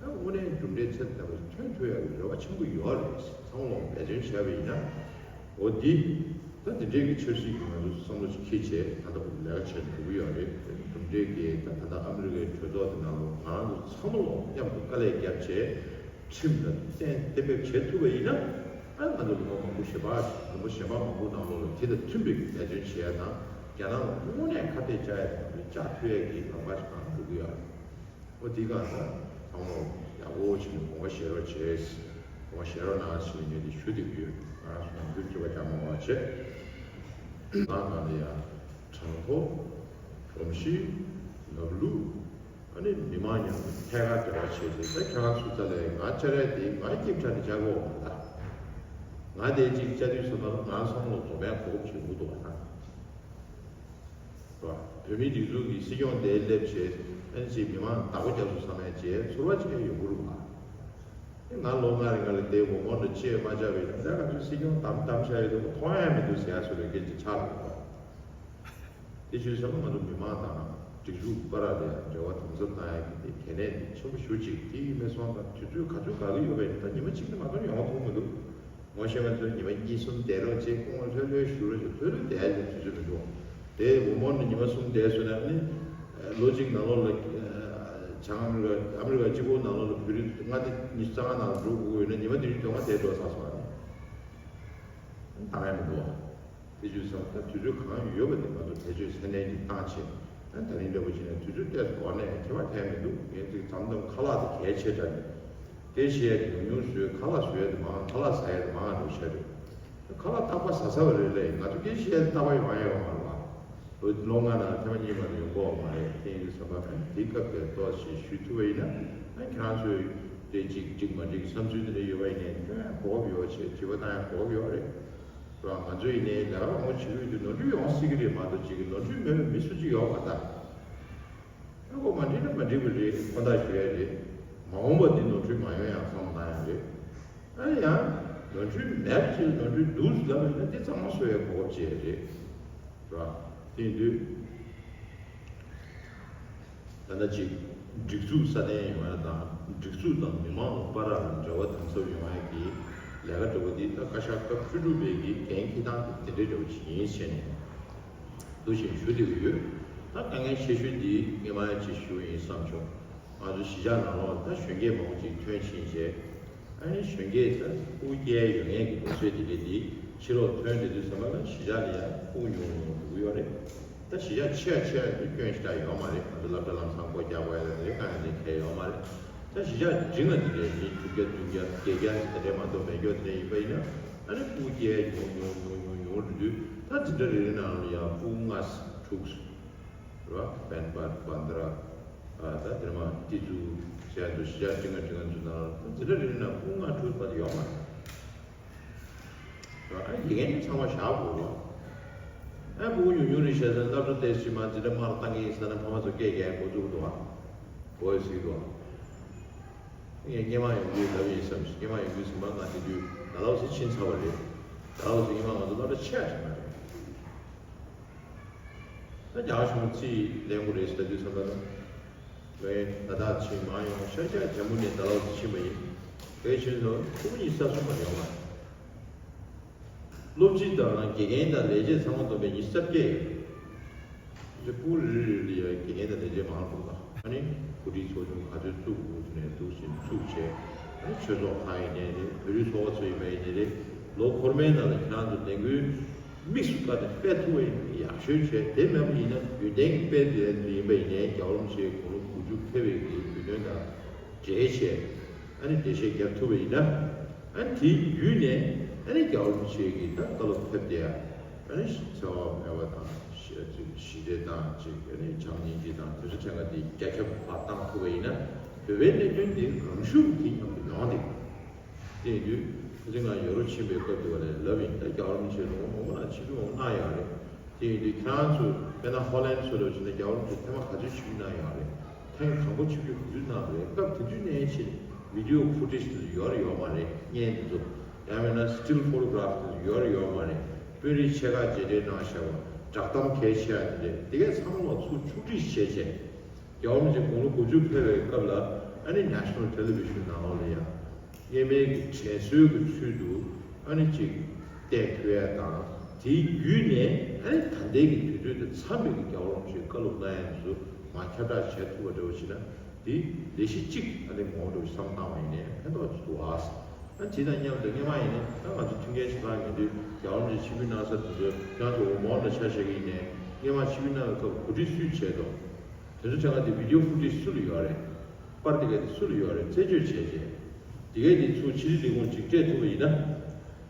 ཨ་དངོས་གནས་གྲུབ་འབྲས་ཚད་ལྡན་པ་ཐོན་ཐུབ་ཡག་གི་རེ་བ་ཆེན་པོ་ཡོད་རེད། ཚང་མ་འབད་བརྩོན་བྱས་པ་ཡིན་ན། འོ་འདི་ད་འདི་འདྲའི་གི་ཆབ་སྲིད་ཀྱི་ང་ཚོ་བསམ་བློ་ཞིག་འཁྱེར་བྱས་ད་ལྟ་བར་ལས་ཀ་བྱས་འགྲོ་གི་ཡོད་རེད། གྲུབ་འབྲས་ཀྱི་ད་ད་ལྟ་ཨ་མི་རི་ཀའི་གྲོས་ཚོགས་དེ་ནང་ལ་ང་རང་ཚོ་ཚང་མ་ལོག་མཉམ་དུ་དཀའ་ལས་བརྒྱབ་བྱས། ཁྲིམས་ལ་གཏན་གཏན་འབེབས་བྱེད་ཐུབ་པ་ཡིན་ན། ད་ང་ཚོ་ལུང་པ་མང་པོ་གཞན་པ་ལུང་པ་གཞན་པ་མང་པོ་ནང་ལོགས་ལ་དེ་དང་མཐུན་པའི་ལས་དོན་བྱེད་ཡ་དང་། རྒྱ་ནག་ལ་དངོས་གནས་ཁ་གཏད་བཅག་ཡ་དང་བཅག་ཐུབ་ཡ་གི་ལམ་ཁ་ཞིག་གང་འགྲོ་གི་ཡོད་རེད། ཨོ་དེ་གང་ལ་ཚང་མ་ཡག་པོ་བྱས་ནས་དགོངས་པ་བཞེས་རོགས་བྱས། དགོངས་པ་བཞེས་རོགས་གནང་ཞེས་ངས་འདི་ཞུ་བསྡད་ཀྱི་ཡོད། ང་རང་ཚོ་ནམ་རྒྱུན་ཚོད་པ་རྒྱག་མ་དགོས་པ་བྱས། ང་གང་ལ་ཡ་དྲང་པོ། གོམས་གཤིས། ལམ་ལུགས། ཨ་ནི་མི་མང་མཉམ་དུ་ཐད་ཀར་འབྲེལ་བ་བྱས་ཏེ། ད་ཁྱེད་རང་ཚོ་ད་ལས་ང་བཅར་ཡ་དེ་ང་སྐྱིད་ཁྲ་ནས་བཅར་གི་ཡོད་མ་རེད་ད། ང་དེ་གཅིག་བཅར་དུས་ཙམ་པ་ལ་ང་ཚང་མ་ལ་དོ་ཕན་གོ་སྐབས་ཅིག་ཡོང་གི་འདུག་བ་ད། རེད་བ། བོད་མིའི་སྒྲིག་འཛུགས་ཀྱི་སྲིད་སྐྱོང་དེ་སླེབས་བྱས། ཨ་ནི་ཅིག་མི་མང་བདག་པོ་རྒྱབ་སོང་བསམ་ཡ་བྱས་ཚོར་བ་ཅིག་ཡོང་གི་རེད་བ། ཨེ་ང་ལོ་ལྔ་རིང་ལ་དེ་འོག་མ་ལ་ཅིག་མ་བཅར་བས་ད་ང་ཚོའི་སྲིད་སྐྱོང་བདམས་བདམས་བཞག་ཡོད་དུས་མཐོང་ཡ་མི་འདུག་ཟེར་ཡ་བཟོ་འདྲ་སྐད་ཆ་ཆགས་འདུག་བ། དེ་བྱས་ཙང་ང་ཚོ་མི་མང་དང་སྒྲིག་འཛུགས་བར་ལ་འབྲེལ་བ་དམ་ཟབ་གནང་ཡག་གི་དེ་གལ་གནད་དེ་ཆེན་པོ་ཞེ་པོ་ཅིག་དེ་ཡིན་པ་སོང་ཙང་དུས་ཚོད་ག་ཚོད་འགོར་གྱི་ཡོད་པ་ཡིན་ན་ད་ཉི་མ་གཅིག་ནས་མ་གཏོགས་ཡོང་ཐུབ་མི་འདུག་ངོ་ཤེས་པ་ཚོས་ཉི་མ་གཉིས་གསུམ་བསྡད་རོགས་བྱེད། སྐུ་ངོ་ལྷོད་ལྷོད་བཞུགས་རོགས་བྱེད། ལྷོད་ལྷོད་བསྡད་ཡག་དུས་ཚོད་མི་འདུག་དེ་འོག་མ་ནས་ཉི་མ་གསུམ་བསྡད་སོང་ན་ནི་ལོ་གཅིག་ནང་ལོགས་ལ་བྱང་ཨ་མི་རི་ཀ་ཨ་མི་རི་ཀ་གཅིག་པོ་ནང་ལོགས་ལ་བོད་རིགས་ལྔ་སྡེ་ཉི་ཤུ་རྩ་ལྔ་ནང་ལ་འགྲོ་དགོས་ཡོད་ན་ཉི་མ་བདུན་ཅུ་དོན་ལྔ་བསྡད་འགྲོ་ཚར་སོང་ཨ་ནི། བཏང་ཡ་མི་འདུག་བ། དེ་བྱས་ཙང་ད་དུས་ཚོད་གང་ཡོད་པ་དེ་ང་ཚོ་བེད་སྤྱོད་ཚད་ལྡན་ཅིག་བཏང་བྱས། ད་ད་རིང་འདྲ་པོ་བྱས་ན་དུས་ཚོད་ཏོག་ཙམ་འགོར་ནའི་ཁྱད་པར་གང་ཡང་མི་འདུག་ངས་ཅིག་མཚམས་མཚམས་ཁ་ལག་དེ་གལ་ཆེ་དྲགས་ནས། དེ་བྱས་ཡ་དེ་ཉུང་ཉུང་བཟོས། ཁ་ལག་བཟོ་ཡ་དེ་མང་། ཁ་ལག་ཟ་ཡ་དེ་མང་ང་འགྲོ་བྱས་རེད། ཁ་ལག་རྟག་པར་ཟ་ཟ་བ་རེད་ལས། ང་ཚོ་སྐད་ཆ་བཤད་ཡ་རྟག་པར་ཡོང་ཡ་ཡོད་མ་རེད་བ། ལོ་ལོ་ལྔ་ནང་ཐེངས་མ་གཉིས་མ་གཏོགས་ཡོང་གི་ཡོད་མ་རེད། དེ་ཡིན་དུས་ཙམ་པ་དེའི་སྐབས་དེར་ཏོག་ཙམ་ཞུ་ཐུབ་པ་ཡིན་ན། ཨ་ཁྱེད་རང་ཚོས་དེ་གཅིག་འགྲིག་མ་འགྲིག་བསམ་ཚུལ་དེ་འདྲ་ཡོད་པ་ཡིན་ནའི་སྐྱོན་ཡང་གོ་སྐབས་ཡོད་པ་བྱས། དྲི་བ་བཏང་ཡང་གོ་སྐབས་ཡོད་རེད། རེད་བ། ང་ཚོ་ཡིན་ནའི་ལས་ཀ་མང་པོ་བྱེད་ཀྱི་ཡོད་དུས་ནོར་འཁྲུལ་ཡོང་སྲིད་ཀྱི་རེད་མ་གཏོགས་ཅིག་གི་ནོར་འཁྲུལ་མེད་པའི་མི་སུ་གཅིག་ཡོད་མ་རེད་ད། ཨ་ཁོ་མ་འགྲིག་ན་མ་འགྲིག་པ་རེད། ཁོ་ཐག་ཞུ་ཡ་རེད། མ་འོངས་པ་འདི་ནོར་འཁྲུལ་མ་ཡོང་ཡ་བསམ་བློ་བཏང་ཡ་རེད། ཨ་ཡང་ནོར་འཁྲུལ་མེད་པ་ཅིག་ནོར་འཁྲུལ་འདུག་ཟེར་ལབ་པ་ཡིན་ན་འདི་གཙང་མ་བཟོ་ཡའི་གོ་སྐབས་ཅིག་རེད། རེད་བ། དེ་ཡིན་དུས། ད་ལྟ་ཅིག་སྒྲིག་འཛུགས་སྲ་བརྟན་ཡོང་ཡ་དང་སྒྲིག་འཛུགས་དང་མི་མང་བར་ལ་འབྲེལ་བ་དམ་ཟབ་ཡོང་ཡ་གི་ལས་ཀ་འདྲ་བོ་འདི་ད་བཀའ་ཤག་སྐབས་བཅུ་དྲུག་པའི་གི་འགན་འཁྱེར་སྟངས་དེ་དེ་འདྲའི་འདྲ་བོ་ཅིག་ཡིན་ཟེར་ནས་འདུག་བཞིན་ཞུ་བསྡད་ཀྱི་ཡོད། ད་དཀའ་ངལ་ཆེ་ཤོས་འདི་སྔོན་མ་ཡང་ཅིག་ཞུ་ཡིན་བསམ་བྱུང་། ང་ཚོ་གཞིས་ཆགས་ནང་ལོགས་ད་གཞོན་སྐྱེས་མང་པོ་ཅིག་ཐོན་ཕྱིན་བྱས། ཨ་ནི་གཞོན་སྐྱེས་ད་ཕྲུ་གུ་སྐྱེ་ཡོང་ཡས་ཀྱི་ལོ་ཚོད་དེ་འདྲ་འདི་ཕྱི་ལོགས་ཐོན་བསྡད་དུས་ཙམ་པ་ལ་གཞིས་ཆགས་ལ་ཡང་ཕྲུ་གུ་ཉུང་ཉུང་འགྲོ་གི་ཡོད་རེད། ད་གཞིས་ཆགས་ཆེ་ཡ་ཆེ་ཡ་འདི་སྐྱོན་ཞེ་དྲག་ཡོད་མ་རེད། ང་ཚོ་སློབ་གྲྭ་ལམ་སང་སྒོ་རྒྱག་དགོས་ཡ་དེ་འདྲ་དཀའ་ངལ་འདི་གང་ཡང་ཡོད་མ་རེད། ད་གཞིས་ཆགས་འབྲིང་བ་འདི་འདྲ་མི་དྲུག་བརྒྱ་བདུན་བརྒྱ་བརྒྱད་བརྒྱ་དེ་འདྲ་མ་གཏོགས་མེད་མཁན་དེ་འདྲ་ཡིན་པ་ཡིན་ན། ཨ་ནི་ཕྲུ་གུ་སྐྱེ་ཡ་ཉུང་ཉུང་ཉུང་ཉུང་ཉུང་འགྲོ་དུས་ད་འཛིན་གྲྭ་རེ་རེ་ནང་ལ་ཡང་ཕྲུ་གུ་ལྔ་དྲུག་རེད་བ། བན་པར་བན་དྷ་ར། ཨ་ད་དེར་མ་ཏི་ཙུ་བྱས་འདུག་གཞིས་ཆགས་འབྲིང་བ་འབྲིང་བ་ཚོ་ནང་ལ་འཛིན་གྲྭ་རེ་རེ་ནང་ཕྲུ་གུ་ལྔ་དྲུག་བར་དུ་ཡོད་མ་རེད། ཨ་དགེ་རྒན་ཚང་མ་བཞག་དགོས་རེད། ཨ་ཕྲུ་གུ་ཉུང་ཉུང་རེད་བྱས་ཙང་སློབ་གྲྭ་དེ་ཕྱི་མ་འཛིན་གྲྭ་མར་བཏང་གི་ཡིན་ཟེར་ན་ཕ་མ་ཚོ་སྐད་རྒྱག་འགོ་བཙུགས་འདུག་ཨ། འགོ་ཡི་ཟིག་འདུག་ཨ། ངས་སྔོན་མ་ཡོང་དུས་ལབ་ཡིན་བསམ་ཞིག་སྔོན་མ་ཡོང་དུས་ཟིན་པ་ང་དེ་དུས་ཌལ་ཧོ་སི་ཕྱིན་ཚར་བ་རེད། ཌལ་ཧོ་སི་སྔོན་མ་ང་ཚོ་སློབ་གྲྭ་ཆེ་བ་ཞིག་མ་རེད། ད་རྒྱ་གཞུང་རྩིས་ལེན་དགོས་རེད་ཟེར་དུས་ཙམ་པ་ལ། ངས་ད་ལྟ་ཕྱིན་མ་ཡོང་ཤར་རྒྱག་ཇམ་མུ་ནས་ཌལ་ཧོ་སི་ཕྱིན་པ་ཡིན། དེ་ཕྱིན་ནོ་ཕྲུ་གུ་གཉིས་ས་སོང་མ་ཡོང་བ། སློབ་སྤྱི་དང་དགེ་རྒན་དང་ལས་བྱེད་ཚང་མ་བསྡོམས་པས་ཉི་ཤུ་རྩ་བརྒྱད་ཡོད། ཕྲུ་གུ་རེ་རེ་ལ་ཡང་དགེ་རྒན་དང་ལས་བྱེད་མང་པོ་དང་། ཨ་ནི་འགོ་ཁྲིད་ཚོགས་ཆུང་ག་ཚོད་བཙུགས་དགོས་ནས་འདུག་བཞིན་བཙུགས་བྱས། ཨ་ནི་ཆོས་ཚོགས་ཁག་ཡིན་ནའི་རེད། བོད་རིགས་ཚོགས་པ་ཚོ་ཡིན་པ་ཡིན་ནའི་རེད། ལོ་འཁོར་མའི་ནང་ལ་ཁྱེད་རང་ཚོ་ལས་འགུལ་དམིགས་སུ་བཀར་ནས་སྤེལ་ཐུབ་པ་ཡིན་ན་ཡག་ཤོས་བྱས། དེ་མེད་པ་ཡིན་ན་རྒྱུན་ལྡན་གྱི་དཔེ་དེ་ཡིན་པ་ཡིན་ནའི་རྒྱལ་བ་རིན་པོ་ཆེའི་དགུང་ལོ་དགུ་བཅུ་ཕེབས་པའི་གི་དུས་སྟོན་དང་འབྲེལ་བྱས། ཨ་ནི་འགྲེལ་བཤད་རྒྱབ་ཐུབ་པ་ཡིན་ན། ཨ་ནི་དེའི་བརྒྱུད་ནས་ཨ་ནི་རྒྱལ་བ་རིན་པོ་ཆེ་གི་ད་བཀའ་སློབ་ཕེབས་ཏེ། ཨ་ནི་འཚེ་བ་མེད་པ་དང་ཞི་ཞི་བདེ་དང་ཅིག་ཨ་ནི་བྱམས་སྙིང་རྗེ་དང་དེ་ཚོ་ཕྲན་ག་དེ་རྒྱ་ཁྱབ་ཕར་བཏང་ཐུབ་པ་ཡིན་ན། བོད་པའི་གནད་དོན་དེ་རང་ཤུགས་དེ་མཉམ་དུ་ཡོང་བསྡད་ཀྱི་རེད། དེ་ཡིན་དུས་ཁ་སང་ང་ཡོ་རོབ་ཕྱིན་པའི་སྐབས་དེ་བ་ལས་ལབ་ཡིན། ད་རྒྱལ་བ་རིན་པོ་ཆེ་ལུང་པ་མང་པོ་ནང་ཆིབས་བསྒྱུར་མང་པོ་གནང་ཡོད་རེད། དེ་ཡིན་དུས་ཁྱེད་རང་ཚོས་དཔེར་ན་ཧོ་ལན་སོགས་ལ་བྱས་ན་རྒྱལ་བ་རིན་པོ་ཆེ་ཐེངས་མ་ག་ཚོད་ཆིབས་བསྒྱུར་གནང་ཡོད་རེད། ཐེངས་དང་པོ་ཆིབས་བསྒྱུར་ག་དུས་གནང་བ་རེད། སྐབས་དེ་དུས་ནས་ཕྱིན་བི་ཌི་ཡོ་ཕུ་ཊེཇ་དེ་ཚོ་ཡོད་རེད་ཡོད་མ་རེད། བརྙན་དེ་ཚོ་ཡང་མིན་ན་སི་ཊིལ་ཕོ་ཊོ་གྷ་ར་ཕི་དེ་ཚོ་ཡོད་རེད་ཡོད་མ་རེད། དཔོན་རིགས་ཆེ་ཁག་མཇལ་འཕྲད་གནང་བཞག་པ། བསྒྲགས་གཏམ་གལ་ཆེ་བ་དེ་འདྲས་དེ་གས་ཚང་མ་ལ་ཚུར་ཕྱོགས་སྒྲིག་བྱས་བྱས། རྒྱལ་བ་རིན་པོ་ཆེ་དགུང་ལོ་དགུ་བཅུ་ཕེབས་པའི་སྐབས་ལ་ཨ་ནི་ནེ་ཤ་ནལ་ཊེ་ལི་བི་ཤན་ནང་ལོགས་ལ་ཡང་སྔོན་མའི་གི་དྲན་གསོའི་གི་ཚུལ་དུ་ཨ་ནི་ཅིག་བསྟན་ཕོད་ཡ་དང་། དེའི་བརྒྱུད་ནས་ཨ་ནི་ད་ལྟའི་གི་དུས་ཚོད་དང་འཚམས་པའི་གི་རྒྱལ་བ་རིན་པོ་ཆེའི་བཀའ་སློབ་གནང་ཡ་དེ་ཚོ་མར་ཁྱབ་བསྒྲགས་བྱེད་ཐུབ་པ་འདྲ་བོ་བྱས་ན། དེ་ལས་གཞི་གཅིག་ཨ་ནི་ངོ་བོ་འདྲ་བོ་བསམ་བློ་བཏང་བ་ཡིན་ནའི་ཕན་ཐོགས་ཅིག་འདུག་ཨ། ད་དེ་དང་མཉམ་དུ་སྔོན་མ་ཡིན་ན་ད་ང་ཚོ་མཐུན་རྐྱེན་ཞིག་ལ་ངེས་དུས་རྒྱལ་བ་རིན་པོ་ཆེ་ཆིབས་བསྒྱུར་གནང་ས་དེ་ཚོ་ཁྱེད་རང་ཚོ་འོག་མོལ་ལ་ཆ་བཞག་གི་ཡིན་ནའི་སྔོན་མ་ཆིབས་བསྒྱུར་གནང་བའི་སྐབས་གོ་སྒྲིག་སུས་བྱས་འདུག་དེ་ཚོ་ཆ་ག་དེ་བི་ཌི་ཨོ་ཕུ་ཊེཇ་སུ་ལ་ཡོད་རེད། པར་དེ་ག་དེ་སུ་ལ་ཡོད་རེད་རྩད་གཅོད་བྱས་རྗེས། དེ་གས་དེ་ཚུར་ཕྱི་དྲིལ་ལས་ཁུངས་ཅིག་སྤྲད་ཐུབ་པ་ཡིན་ན།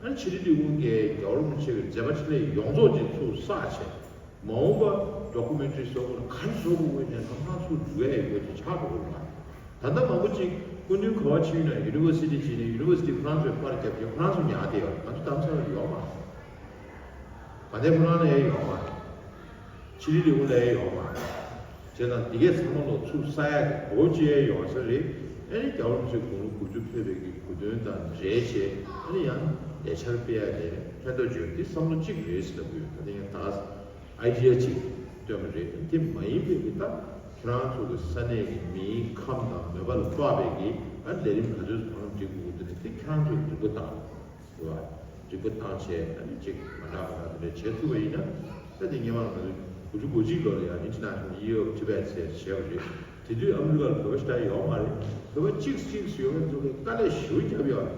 ཨ་ནི་ཕྱི་དྲིལ་ལས་ཁུངས་ཀྱིས་རྒྱལ་བ་རིན་པོ་ཆེ་གི་མཛད་པ་འཕྲིན་ལས་ཡོངས་རྫོགས་ཅིག་ཚུར་བསགས་བྱས། མ་འོངས་པ་ཌོ་ཀུ་མེན་ཊ་རི་བཟོ་དགོས་ན་ག་རེ་བཟོ་དགོས་དགོས་ནས་ལྷང་ལྷང་ཚུར་འཛུལ་ཡས་ཡོད་དེ་ཆགས་འགྲོ་གི་རེད་པ། ད་ལྟ་མང་པོ་ཅིག་སྐུ་མདུན་ག་པར་ཕྱིན་ན་ཡུ་ནི་ཝར་སི་ཊི་ཕྱིན་ནས་ཡུ་ནི་ཝར་སི་ཊི་ཁོ་རང་ཚོས་པར་རྒྱབ་ཀྱི་ཁོ་རང་ཚོ་ཉར་བསྡད་ཡོད་རེད། ང་ཚོ་དམ་ཚིག་ལ་ཡོད་མ་རེད། ག་ནས་ཁོ་རང་ལ་ཡང་ཡོད་མ་རེད། ཕྱི་དྲིལ་ལས་ཁུངས་ལ་ཡང་ཡོད་མ་རེད། བྱས་ཙང་འདི་གས་ཚང་མ་ལོ་ཚུར་བསགས་ཡག་གི་སྒོ་ཅིག་ཡང་ཡོང་ས་རེད། ཨ་ནི་རྒྱལ་བ་རིན་པོ་ཆེ་དགུང་ལོ་དགུ་བཅུ་ཕེབས་པའི་གི་གོ་སྟོན་དང་འབྲེལ་བྱས་ཨ་ནི་ཡང་ལས་འཆར་སྤེལ་ཡག་དེ་ཕན་ཐོགས་བརྗོད་འདི་བསམ་བློ་གཅིག་རེད་ཟེར་ལབ་གི་ཡོད། ད་ལྟ་ཡང་ད་ཨའི་ཌི་ཡ་གཅིག་བཏོན་པ་རེད། དེ་མ་ཡིན་པའི་གི་ད་ཁྱེད་རང་ཚོ་གི་ས་གནས་ཀྱི་མིའི་ཁམས་དང་མོས་པ་ལ་དཔག་པའི་གི་ཨ་ལས་རིམ་ག་ཚོད་གང་འགྲིག་དགོས་འདི་ནི་དེ་ཁྱེད་རང་ཚོས་འགྲིག་པ་དང་། རེད་བ། འགྲིག་པ་བཏང་བྱས་ཨ་ནི་ཅིག་མ་འདྲ་མ་འདྲ་དེ་འདྲ་བྱེད་ཐུབ་པ་ཡིན་ན། ད་དེ་སྔོན་མ་ང་ཚོ་དགུ་བཅུ་གོ་གཅིག་ལོ་ལ་ཡང་International Year of Tibet ཟེར་བྱས་པ་རེད། དེ་དུས་ཨ་མི་རི་ཀ་ལ་བོད་པ་ཞེ་དྲག་ཡོད་མ་རེད། བོད་པ་གཅིག་གཅིག་ཡོད་མཁན་ཚོ་གིས་དཀའ་ལས་ཞེ་པོ་བརྒྱབ་ཡོད་རེད།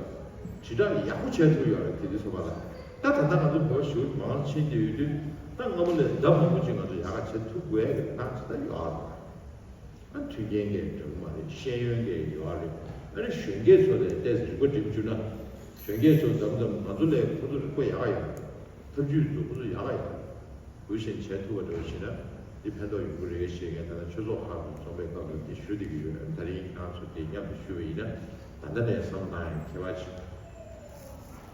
དྲིལ་བསྒྲགས་ཡག་པོ་བྱས་ཐུབ་ཡོད་རེད་དེ་དུས་ཚོད་པ་ལ། ད་ད་ལྟ་ང་ཚོ་བོད་པ་ཞེ་པོ་མང་ཕྱིན་བསྡད་ཡོད་དུས་ད་སྔ་མོ་ལས་ལྡབ་མང་པོ་ཅིག་ང་ཚོ་ཡག་ག་བྱེད་ཐུབ་དགོས་ཡ་གི་གནས་ཚུལ་ད་ཡོད་རེད། ཨ་མཐུན་རྐྱེན་གྱི་འགྲོ་གི་མ་རེད། ཤེས་ཡོན་གྱི་ཡོད་རེད། ཨ་ནི་གཞོན་སྐྱེས་ཚོ་ལ་ཏོག་ཙམ་རིག་པ་སྒྲིམ་བཅུག་ན། གཞོན་སྐྱེས་ཚོ་མཚམས་མཚམས་ང་ཚོ་ལས་ཁོ་ཚོ་རིག་པ་ཡག་ག་ཡོད་རེད། ཐབས་ཇུས་ཚོ་ཁོ་ཚོ་ཡག་ག་ཡོད་རེད། འུ་བཞིན་བྱེད་ཐུབ་པ་འདྲ་བོ་བྱས་ན་འདི་ཕན་ཐོགས་ཡོང་གི་རེད་ཞེས་ངས་ད་ལྟ་ཆོས་ཚོགས་ཁག་གི་རྩོམ་པའི་སྐབས་ལ་དེ་ཞུ་བསྡད་ཀྱི་ཡོད། ད་རིང་ཁྱེད་རང་ཚོ་དེ་མཉམ་དུ་ཞུ་བ་ཡིན་ན་ད་ལྟ་ནས་བསམ་བློ་བཏང་ཡང་ཁྱད་པར་ཆེ།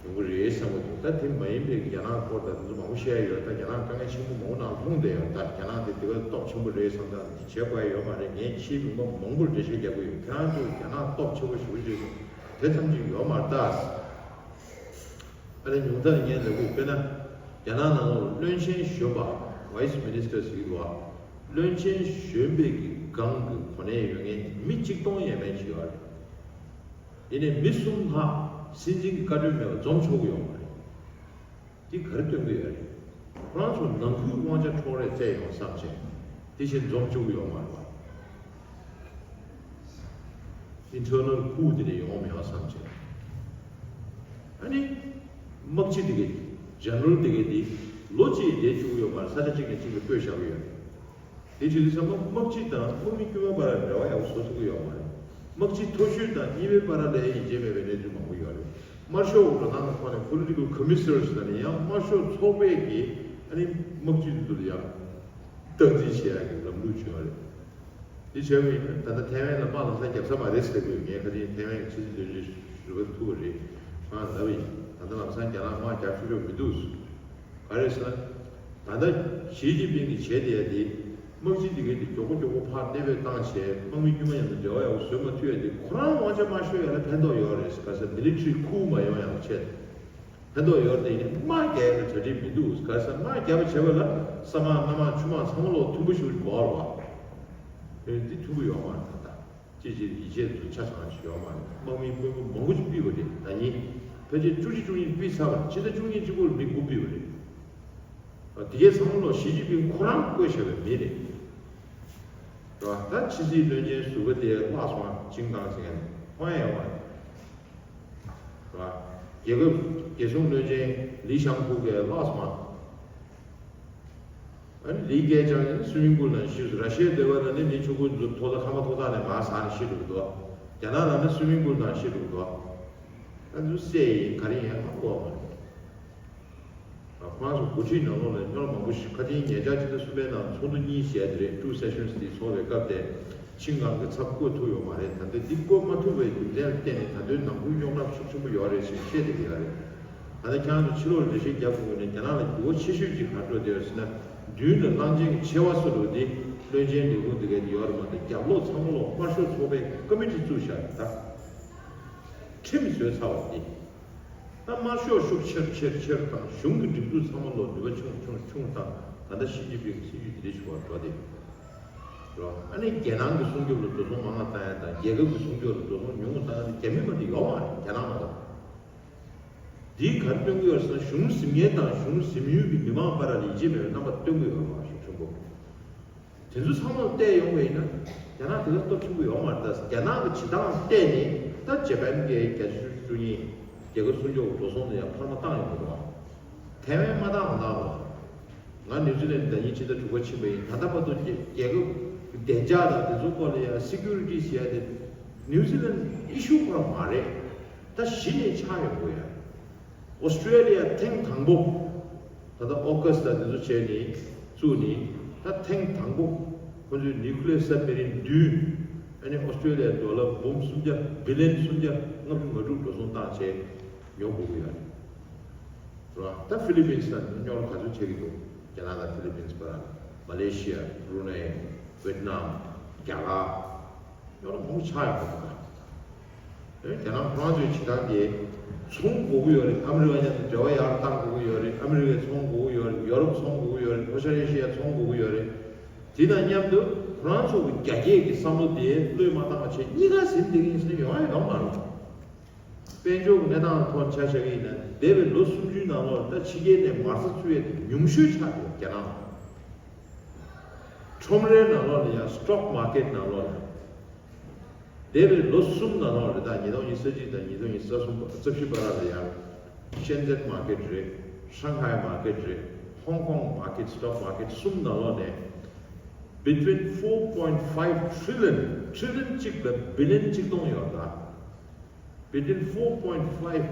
ཡོང་གི་རེད་བསམ་གྱི་འདུག་ད་དེ་མ་ཡིན་པའི་རྒྱ་ནག་སྐོར་དང་དེ་ཚོ་མང་པོ་བཤད་ཡོད། ད་རྒྱ་ནག་དཀའ་ངལ་ཆེན་པོ་མང་པོ་ནང་ལྷུང་བསྡད་ཡོད། ད་རྒྱ་ནག་དེ་དེ་ག་སྟོབས་ཆེན་པོ་རེད་བསམ་ད་བྱེད་དགོས་ཡ་ཡོད་མ་རེད། ངས་ཕྱིའི་ལུང་པ་མང་པོར་འགྲེལ་བཤད་རྒྱག་གི་ཡོད། ཁྱེད་རང་ཚོས་རྒྱ་ནག་སྟོབས་ཆེན་པོ་ཞེ་པོ་ཅིག་རེད་དེ་ཐམས་ཅད་ཡོད་མ་རེད་ད། ཨ་ནི་ཉུང་མཐར་ངས་ལབ་དགོས་དཔེར་ན། རྒྱ་ནག་ནང་ལོགས་བློན་ཆེན་གཞོན་པ་Vice Minister ཟེར་གྱི་འདུག་བ། བློན་ཆེན་གཞོན་པའི་གི་སྒང་གི་གོ་གནས་ཡོད་མཁན་མི་གཅིག་སྟོང་ཡས་མས་ཅིག་ཡོད་རེད། ཡིན་ནའི་མི་གསུམ་ལྷག་སྲིད་འཛིན་གྱི་བཀའ་འཁྲོལ་མེད་པར་འཛོམས་ཆོག་གི་ཡོད་མ་རེད། འདི་ག་རེ་སྟོན་གྱི་ཡོད་རེད། ཁོ་རང་ཚོ་ནང་ཁུལ་དབང་ཆ་འཕྲོག་རེས་བཙལ་ཡོང་བསམ་བྱས། དེ་བཞིན་འཛོམས་བཅུག་གི་ཡོད་མ་རེད་པ། Internal coup དེ་འདྲ་ཡོང་མེད་པ་བསམ་བྱས། ཨ་ནི། དམག་སྤྱི་དེ་གས། General དེ་གས་དེ། ལོ་གཅིག་བསྡད་བཅུག་གི་ཡོད་མ་རེད། ས་ཆ་གཅིག་ནས་གཅིག་ལ་བསྐྱོད་བཞག་གི་ཡོད་རེད། དེ་བྱེད་དུས་ཚང་མ་དམག་སྤྱི་དང་དམག་མི་དཀྱུས་མ་བར་འབྲེལ་བ་ཡག་པོ་བཟོ་ཐུབ་ཀྱི་ཡོད་མ་རེད། དམག་སྤྱི་མཐོ་ཤོས་དང་གཉིས་པའི་བར་ལ་ཡང་ཡིད་ཆེས་མེད་པའི་གནས་ཚུལ་མང་པོ་ཡོད་རེད། དམར་ཤོག་འགྲོ་སྟངས་ལ་ཕར་ནས་Political Commissars ལ་ནི་ཡང་དམར་ཤོག་ཚོགས་པས་ཀྱིས་ཨ་ནི་དམག་སྤྱི་དེ་ཚོ་ལ་ཡང་སྟངས་འཛིན་བྱེད་ཡག་གི་ལམ་ལུགས་བྱུང་བ་རེད། དེ་བྱས་པ་ཡིན་ན་ད་ལྟ་ཐའེ་ཝན་ལ་དམག་ལམ་སང་རྒྱབ་ས་མ་རེད་ཟེར་དགོས། ངས་ཁ་སང་ཐའེ་ཝན་གྱི་ཕྱི་སྲིད་བློན་ཆེན་ཞུ་བ་ཐུག་པ་རེད། ང་ལབ་པ་ཡིན། ད་ལྟ་ལམ་སང་རྒྱ་ནག་དམག་རྒྱག་ཆོག་ཆོག་མི་འདུག་ག་རེ་ཟེར་ན། ད་ལྟ་ཞི་ཅིན་ཕིང་གིས་བྱས་བསྡད་ཡ་དེ། དམག་སྤྱི་འདི་གའི་དེ་མགྱོགས་པོ་མགྱོགས་པོ་ཕར་གནས་སྤོས་བཏང་བྱས་དམག་མི་དཀྱུས་མ་མཉམ་དུ་འབྲེལ་བ་ཡག་པོ་བཟོ་མ་ཐུབ་ཡ་དེ་ཁོ་རང་དབང་ཆ་མ་ཤོར་ཡ་ལ་ཕན་ཐོགས་ཡོད་རེད། ག་ས་military coup མ་ཡོང་ཡག་ཆེད་ཕན་ཐོགས་ཡོད་རེད། དེ་ནི་དམག་རྒྱག་ཡ་ལ་གྲ་སྒྲིག་མི་འདུག་ག་ས་དམག་རྒྱག་པ་བྱེད་པ་ལ་ས་དམག་གནམ་དམག་ཆུ་དམག་ཚང་མ་ལོག་མཐུན་པོ་ཞིག་དགོས་རེད་བ། དེ་འདི་མཐུན་པོ་ཡོད་མ་རེད་ད། ཅི་ཅི་ཡིད་ཆེས་དུ་ཆ་ཚང་ཞིག་ཡོད་མ་རེད། དམག་མི་དཔོན་པོ་མང་པོ་ཞིག་ཕུད་པ་རེད། ད་ནི་ཕལ་ཆེར་བཅུ་གཅིག་བཅུ་གཉིས་ཕུད་ཚར་བ་རེད། ཕྱི་ཟླ་བཅུ་གཉིས་གཅིག་པོར་མི་དགུ་ཕུད་པ་རེད། དེ་གའི་ཚང་མ་ལོ་ཞི་ཅིན་ཕིང་ཁོ་རང་བསྐོས་བཞག་པའི་མི་རེད། རེད་བ། ད་ཕྱི་སྲིད་བློན་ཆེན་ཟུར་པ་དེ་བརླག་སོང་། ཅིང་ཀང་ཟེར་མཁན་ཧོན་ཡང་བ་རེད་བ། རྒྱལ་ཁབ་རྒྱལ་སྲུང་བློན་ཆེན་ལི་ཤང་ཧུ་གིས་བརླག་སོང་། ཨ་ནི་ལི་ཀེ་ཅང་ནི་སུའི་མིང་པུལ་ནང་ཤི་སོང་། ར་ཤི་ཡའི་སྡེ་བ་ལ་ནི་མི་ཆུང་ཀུ་ཚོ་ཐོག་ལ་ཁ་མ་ཐོག་ཐག་ནས་མར་ཟག་ནས་ཤི་འགྲོ་གི་འདུག་རྒྱ་ནག་ནང་ནི་སུའི་མིང་པུལ་ནང་ཤི་འགྲོ་གི་འདུག་ཨ་ནི་སུ་སེ་ཡིན་ག་རེ་ཡིན་ཧ་གོ་བ་མ་རེད། ཁོ་རང་ཚོ་འགོ་ཁྲིད་ནང་ལོགས་ལ་སྐྱོན་མང་པོ་ཞིག་ཁ་སྟེང་ཉེ་ཆར་ཕྱི་ཟླ་གསུམ་པའི་ནང་ཚོགས་འདུ་གཉིས་བྱས་དེ་རེད། Two Sessions དེ་ཚོགས་པའི་སྐབས་དེ་ཆིང་ཀང་གི་ཚབ་བསྐོ་ཐུབ་ཡོད་མ་རེད། ད་ལྟ་འདི་བསྐོ་མ་ཐུབ་པའི་རྒྱུ་མཚན་ལ་བརྟེན་ནས་ད་དུང་ནང་ཁུལ་རྙོག་དྲ་ཤུགས་ཆེན་པོ་ཡོད་རེད་ཞེས་བཤད་བསྡད་ཀྱི་ཡོད་རེད། ད་ལྟ་ཁྱེད་རང་ཚོ་ཕྱི་ལོགས་ལ་འགྲེལ་བཤད་རྒྱག་དགོས་ན་རྒྱ་ནག་ལ་འགྱུར་བ་ཆེ་ཤོས་ཅིག་ག་འགྲོ་བསྡད་ཡོད་ཟེར་ན། མདུན་ལ་གླང་ཆེན་གྱི་མཆེ་བ་སུ་རུ་འདི་བློན་ཆེན་ལས་ཁུངས་འདི་གའི་ཡོད་རེད་མ་གཏོགས་རྒྱབ་ལོགས་ཚང་མ་ལོག་དམར་ཤོག་ཚོགས་པའི་ཀ་མི་ཊི་བཙུགས་བཞག་རེད་ད། ཁྲིམས་བཟོས་ཚར་བ་འདི། ད་དམར་ཤོག་ཤུགས་ཆེར་ཆེར་ཆེར་དང་གཞུང་གི་སྒྲིག་འཛུགས་ཚང་མ་ལོག་ནུས་པ་ཆུང་ཆུང་ཆུང་དང་ད་ལྟ་ཞི་ཅིན་ཕིང་གི་སྲིད་ཇུས་འདི་འདྲ་ཞིག་བར་འགྲོ་བསྡད་ཡོད་རེད་བ། ཨ་ནི་རྒྱལ་ནང་གི་སྲུང་སྐྱོབ་ལ་འགྲོ་སོང་མང་བ་བཏང་ཡ་དང་རྒྱལ་ཁབ་ཀྱི་སྲུང་སྐྱོབ་ལ་འགྲོ་སོང་ཉུང་བ་བཏང་ཡ་དེ་རྒྱ་མི་མ་གཏོགས་ཡོད་མ་རེད། རྒྱ་ནག་མ་གཏོགས། འདིས་ག་རེ་སྟོན་གྱི་ཡོད་ཟེར་ན་གཞུང་ཟིན་མཁན་དང་གཞུང་ཟིན་མི་ཡུལ་གྱི་མི་མང་བར་ལ་ཡིད་ཆེས་མེད་པའི་རྣམ་པ་སྟོན་གྱི་ཡོད་རེད་བ། ཤུགས་ཆེན་པོ། དེ་ཚོ་ཚང་མ་བལྟས་ཡོང་བ་ཡིན་ན་རྒྱ་ནག་དེ་ག་སྟོབས་ཆེན་པོ་ཡོད་མ་རེད་ད། རྒྱ་ནག་གི་བྱེད་སྟངས་བལྟས་ནས་ད་ཇ་པན་གྱི་བརྒྱད་ཅུ་དྲུག་ཉིས་ རྒྱལ་ཁབ་སྲུང་སྐྱོབ་འགྲོ་སོང་ལ་ཡང་འཕར་མ་བཏང་ཡོང་གི་འདུག་བ། ཐའེ་ཝན་མ་བཏང་མ་བཏང་རོགས། ང་ནིའུ་ཛི་ལན་ཟླ་ཉིན་ཕྱི་ཟླ་དྲུག་པ་ཕྱིན་པ་ཡིན། ད་ལྟ་བར་དུ་རྒྱལ་རྒྱལ་ཁབ་བདེ་འཇགས་དང་དེ་ཚོའི་སྐོར་ལ་ཡང་སི་ཀུ་རི་ཊི་ཟེར་ཡ་དེ་ནིའུ་ཛི་ལན་ཨི་ཤུ་ཁོ་རང་མ་རེད། ད་གཞི་ནས་ཆགས་ཡོང་གི་ཡོད། ཨོ་སི་ཀྲེ་ལི་ཡ་ཐེངས་དང་པོ། ད་ལྟ་ཨོ་ཀ་སི་དང་དེ་ཚོ་བྱས་ནས་བཙུགས་ནས། ད་ཐེངས་དང་པོ་ཁོ་ཚོས་ནིའུ་ཀི་ལི་ཡར་སབ་མེ་རིན་བདུན། ཨ་ནི་ཨོ་སི་ཀྲེ་ལི་ཡ་ཌོ་ལར་འབུམ་སུམ་བརྒྱ། བི་ལི་ཡན་སུམ་བརྒྱ་ལྔ་བཅུ་ང་དྲུག་འགྲོ་སོང་བཏང་བྱས་ཉོ་དགོས་ཀྱི་ཡོད་རེད། རེད་བ། ད་ཧྥི་ལི་པིན་སི་དང་རྙོག་ག་ཚོད་བྱེད་ཀྱི་འདུག་རྒྱ་ནག་དང་ཧྥི་ལི་པིན་སི་བར། མ་ལེ་ཤི་ཡ། བྷུ་རུ་ནེ། ཝེ་ཏི་ནམ། རྒྱ་གར། རྙོག་ག་མང་པོ་ཆགས་ཡོང་གི་འདུག་ག་ཨེ། རྒྱ་ནག་ཁོ་རང་ཚོའི་བྱེད་སྟངས་དེ་ཚོང་དགོས་ཀྱི་ཡོད་རེད། ཨ་མི་རི་ཀ་མཉམ་དུ་འབྲེལ་བ་ཡར་བཏང་དགོས་ཀྱི་ཡོད་རེད། ཨ་མི་རི་ཀས་ཚོང་དགོས་ཀྱི་ཡོད་རེད། ཡོ་རོབ་ཚོང་དགོས་ཀྱི་ཡོད་རེད། ལྷོ་ཤར་ཨེ་ཤི་ཡ་ཚོང་དགོས་ཀྱི་ཡོད་རེད། དེ་དང་མཉམ་དུ་ཁོ་རང་ཚོ་གི་རྒྱ་སྐྱེད་ཀྱི་བསམ་བློ་དེ་བློས་མ་བཏང་བ་བྱས་གཉིས་ཀ་ཟིན་བསྡད་ཀྱི་ཡིན་ཟེར་ན་ཡོང་ཡ་ཡོད་མ་རེད། དཔལ་འབྱོར་གྱི་གནས་སྟངས་ཐོག་ཆ་བཞག་གི་ཡིན་ན། འདས་པའི་ལོ་སུམ་ཅུའི་ནང་ལོགས་ལ་ད་ཕྱི་རྒྱལ་ནས་མ་རྩ་བཙུགས་ཡས་དེ་ཉུང་ཤོས་ཆགས་ཡོད་རྒྱ་ནག་ལ། ཁྲོམ་རའི་ནང་ལོགས་ལ་ཡང་སི་ཊོག་མར་ཀེཊ་ནང་ལོགས་ལ། འདས་པའི་ལོ་གསུམ་ནང་ལོགས་ལ། ད་ཉིས་སྟོང་ཉི་ཤུ་རྩ་གཅིག་དང་ཉིས་སྟོང་ཉི་ཤུ་རྩ་གསུམ། རྩ་བཞི་བར་ལ་ཡང་ཤན་ཛན་མར་ཀེཊ་རེད། ཧྲང་ཧའེ་མར་ཀེཊ་རེད། ཧོང་ཀོང་མར་ཀེཊ། སི་ཊོག་མར་ཀེཊ་གསུམ་ནང་ལོགས་ནས། between four point five trillion, ཊི་རི་ལི་ཡན་གཅིག་དང་བི་ལི་ཡན་གཅིག་སྟོང་ཡོད་ད། Between four point five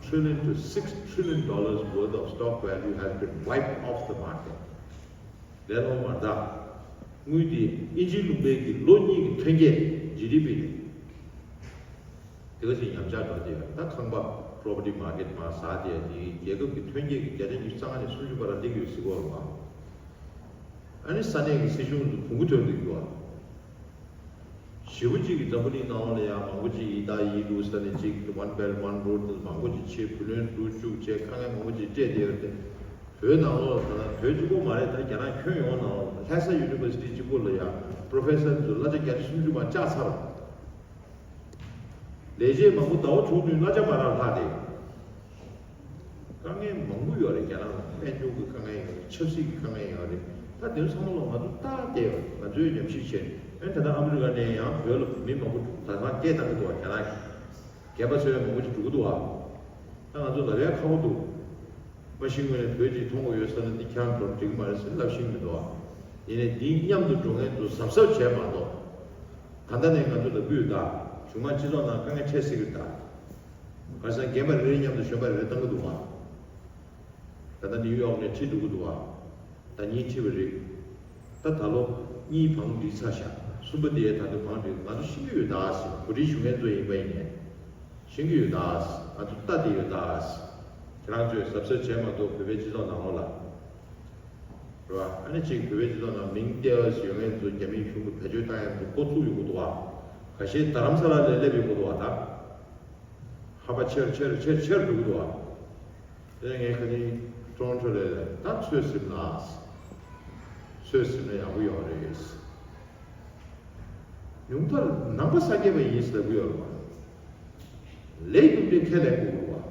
trillion to six trillion dollars worth of stock value has been wiped off the market. ལས་སླ་པོ་མ་རེད་ད། དངུལ་དེ་དབྱིན་ཇིའི་ལུང་པའི་གི་ལོ་གཉིས་ཀྱི་ཐོན་སྐྱེད། ཇི་ཌི་པི་རེད། དེ་ག་ཅིག་ཉམས་ཆག་འགྲོ་དེ་ཡོད། ད་ཁང་པ་པོ་རོ་པར་ཊི་མར་ཀེཊ་མར་ཟག་དེ་ཡ་དེ་རྒྱལ་ཁབ་ཀྱི་ཐོན་སྐྱེད་ཀྱི་བརྒྱ་ཆ་ཉི་ཤུ་རྩ་ལྔ་ནས་སུམ་ཅུ་བར་ལ་སླེབས་ཡོད་ཟེར་གོ་རེད་བ། ཨ་ནི་ས་གནས་ཀྱི་སྲིད་གཞུང་ཚོ་བོང་གུ་ཐོན་འདུག་གི་འདུག་བ། ཞེ་པོ་གཅིག་གིས་འཛམ་བུ་གླིང་ནང་ལ་ཡང་མང་པོ་ཅིག་ཡིན་ད་ཡིན་འདུག་ས་ནས་ཅིག་One Belt One Road དེ་མང་པོ་ཅིག་བྱས། བུ་ལོན་བསྡུ་བཅུག་བྱས། དཀའ་ངལ་མང་པོ་ཅིག་སྤྲད་བསྡད་ཡོད་རེད། བོད་ནང་ལོགས་ལ་ད་ལྟ་བོད་གཅིག་པོ་མ་རེད། ད་རྒྱ་ནག་ཁྱོན་ཡོངས་ནང་ལོགས་ལྷ་ས་ཡུ་ནི་ཝར་སི་ཊི་གཅིག་པོ་ལ་ཡང་པོ་རོ་ཕེ་སར་ཚོ་གླ་ཆ་བརྒྱ་ཆ་སུམ་ཅུ་མར་བཅག་ཚར། ལས་བྱེད་མང་པོ་ཟླ་བ་དྲུག་བདུན་གླ་ཆ་མ་རག་ལྷག་སྟེ། དཀའ་ངལ་མང་པོ་ཡོད་རེད། རྒྱ་ནག་ལ་དཔལ་འབྱོར་གྱི་དཀའ་ངལ་ཡོད་རེད། ཆབ་སྲིད་ཀྱི་དཀའ་ངལ་ཡོད་རེད། ད་དེ་ཚོ་ཚང་མ་ལ་ང་ཚོ་ལྟ་བསྡད་ཡོད་རེད། ང་ཚོས་ཉམས་ཞིབ་བྱས། ཨ་ནི་ད་ལྟ་ཨ་མི་རི་ཀ་ནས་ཡང་བོད་ལ་མི་མང་པོ་ད་ལྟ་སྐད་བཏང་གི་འདུག་བ། རྒྱ་ནག་གི་རྒན་པ་ཚོ་ཡང་མང་པོ་ཅིག་འགྲོ་གི་འདུག་བ། ད་ང་ཚོ་ལབ་ཡ་ཁག་པོ་འདུག་མ་གཞི་ངོས་ནས་བོད་ཅིག་མཐོང་དགོས་ཡོད་ས་ན་འདི་ཁྱེད་རང་ཚོར་འགྲིག་གི་མ་རེད་ཟེར་ལབ་ཤེས་ཀྱི་མི་འདུག་བ། ཡིན་ནའི་འདིའི་མཉམ་དུ་འགྲོ་མཁན་ཚོ་གཟབ་གཟབ་བྱས་མ་གཏོགས། ད་ལྟ་ནས་ང་ཚོ་ལབ་ཀྱི་ཡོད་ད། གཞུག་མ་སྤྱི་ཚོགས་ནང་དཀའ་ངལ་འཕྲད་སྲིད་ཀྱི་རེད་ད། ཁ་སང་རྒན་པ་རེ་རེ་མཉམ་དུ་གཞོན་པ་རེ་རེ་བཏང་གི་འདུག་བ། ད་ལྟ་ནིའུ་ཡོག་ནས་ཁྲིད་འགྲོ་གི་འདུག་བ། ཟླ་ཉིན་ཁྲིད་པ་རེད། ད་ད་ལོ་གཉིས་བང་སྒྲིག་ཚར་ཤག་གསུམ་པ་དེ་ད་དུང་བང་སྒྲིག་ང་ཚོ་ཤེས་ཀྱི་ཡོད་ད་ཟེར། གོ་སྒྲིག་ཞུ་མཁན་ཚོ་ཡིན་པ་ཡིན་ནའི་ཤེས་ཀྱི་ཡོད་ད་ཟེར། ང་ཚོ་ལྟ་བསྡད་ཡོད་ད་ཟེར། ཁྱེད་རང་ཚོས་གཟབ་གཟབ་བྱས་མ་གཏོགས་བོད་པའི་སྤྱི་ཚོགས་ནང་ལོགས་ལ། རེད་བ། ཨ་ནི་གཅིག་བོད་པའི་སྤྱི་ཚོགས་ནང་མིང་ཏེ་ཨོ་སི་ཡོད་མཁན་ཚོ་རྒྱ་མིའི་གཞུང་གི་བེད་སྤྱོད་བཏང་ཡག་ཚོ་འགོ་བཙུགས་ཡོང་གི་འདུག་བ། ཁ་ཤས་རྡ་རམ་ས་ལ་ལ་སླེབས་ཡོང་གི་འདུག་བ་ད། ཧ་པ་ཆེར་ཆེར་ཆེར་ཆེར་འགྲོ་གི་འདུག་བ། དེ་ངས་ཁ་ཉིན་ཀྲོང་ཁྲོ་ལས་ལས་ད་ཚོད་ཟིན་ལ། ཚོད་ཟིན་ན་ཡག་པོ་ཡོང་རེད། ཉུང་མཐར་ནང་པ་ས་སྐྱེས་པ་ཡིན་ཟེར་གི་ཡོད་རེད་བ། ལས་རྒྱུ་འབྲས་ཁས་ལེན་དགོས་ཀྱི་རེད་བ།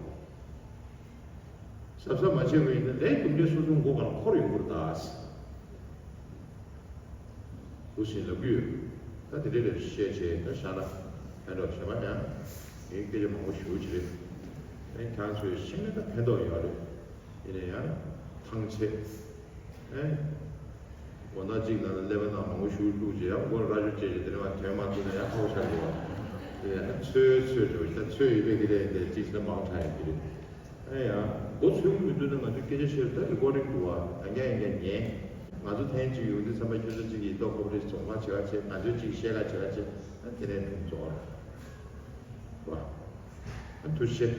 གཟབ་གཟབ་མ་བྱས་པ་ཡིན་ན་ལས་རྒྱུ་འབྲས་སོ་སོའི་མགོ་སྒང་ལ་འཁོར་ཡོང་གི་རེད་ད། འུ་ཞིག་ལབ་ཀྱི་ཡོད། ད་དེ་འདྲའི་ལས་བཤད་བྱས་ད་བཞག་ན་ཕན་ཐོགས་བྱས་པ་ཡང་ངའི་སྐད་ཆ་མང་པོ་ཞུ་གི་རེད། ཨེ་ཁྱེད་ཚོས་ཤེས་ན་ད་ཕན་ཐོགས་ཡོད་རེད། ཡིན་ན་ཡང་ཐང་ཆད། ཨེ། དགོང་དག་གཅིག་ནང་ལ་ཀླད་པ་ནང་མང་པོ་ཞུ་བླུགས་བྱས་ཡང་མགོ་ར་ཅོ་བཅད་བྱས་དེ་ནས་མ་དོན་མ་ཐུག་ན་ཡང་ཁག་པོ་ཆགས་ཀྱི་རེད་བ། དེ་ཡང་ན་ཚོད་ཚོད་འགྲོ་ད་ཚོད་ཡོད་པའི་གི་ལས་འདི་གཅིག་ཟེར་ན་མང་དྲགས་ཡོད་ཀྱི་རེད། ཨེ་ཡ། མགོ་ཚོས་མི་འདུག་ན་ང་ཚོས་སྐད་ཆ་བཤད་ད་རི་ཀོར་ཌིང་འདུག་བ། ཡང་བསྐྱར་ཡང་བསྐྱར་ཉན། ང་ཚོ་ཐེངས་གཅིག་ཡོང་དུས་ཙམ་པ་ཁྱོད་ཚོ་གཅིག་གིས་ཏོག་ཁོ་པ་རེ་རྫོང་ཁ་བྱེད་ག་བྱེད། ང་ཚོས་གཅིག་བཤད་ག་བྱེད་ག་བྱེད། ཨ་དེ་ནས་དྲུང་རྫོགས་རེད་བ། ཨ་ཐུགས་རྗེ་ཆེ།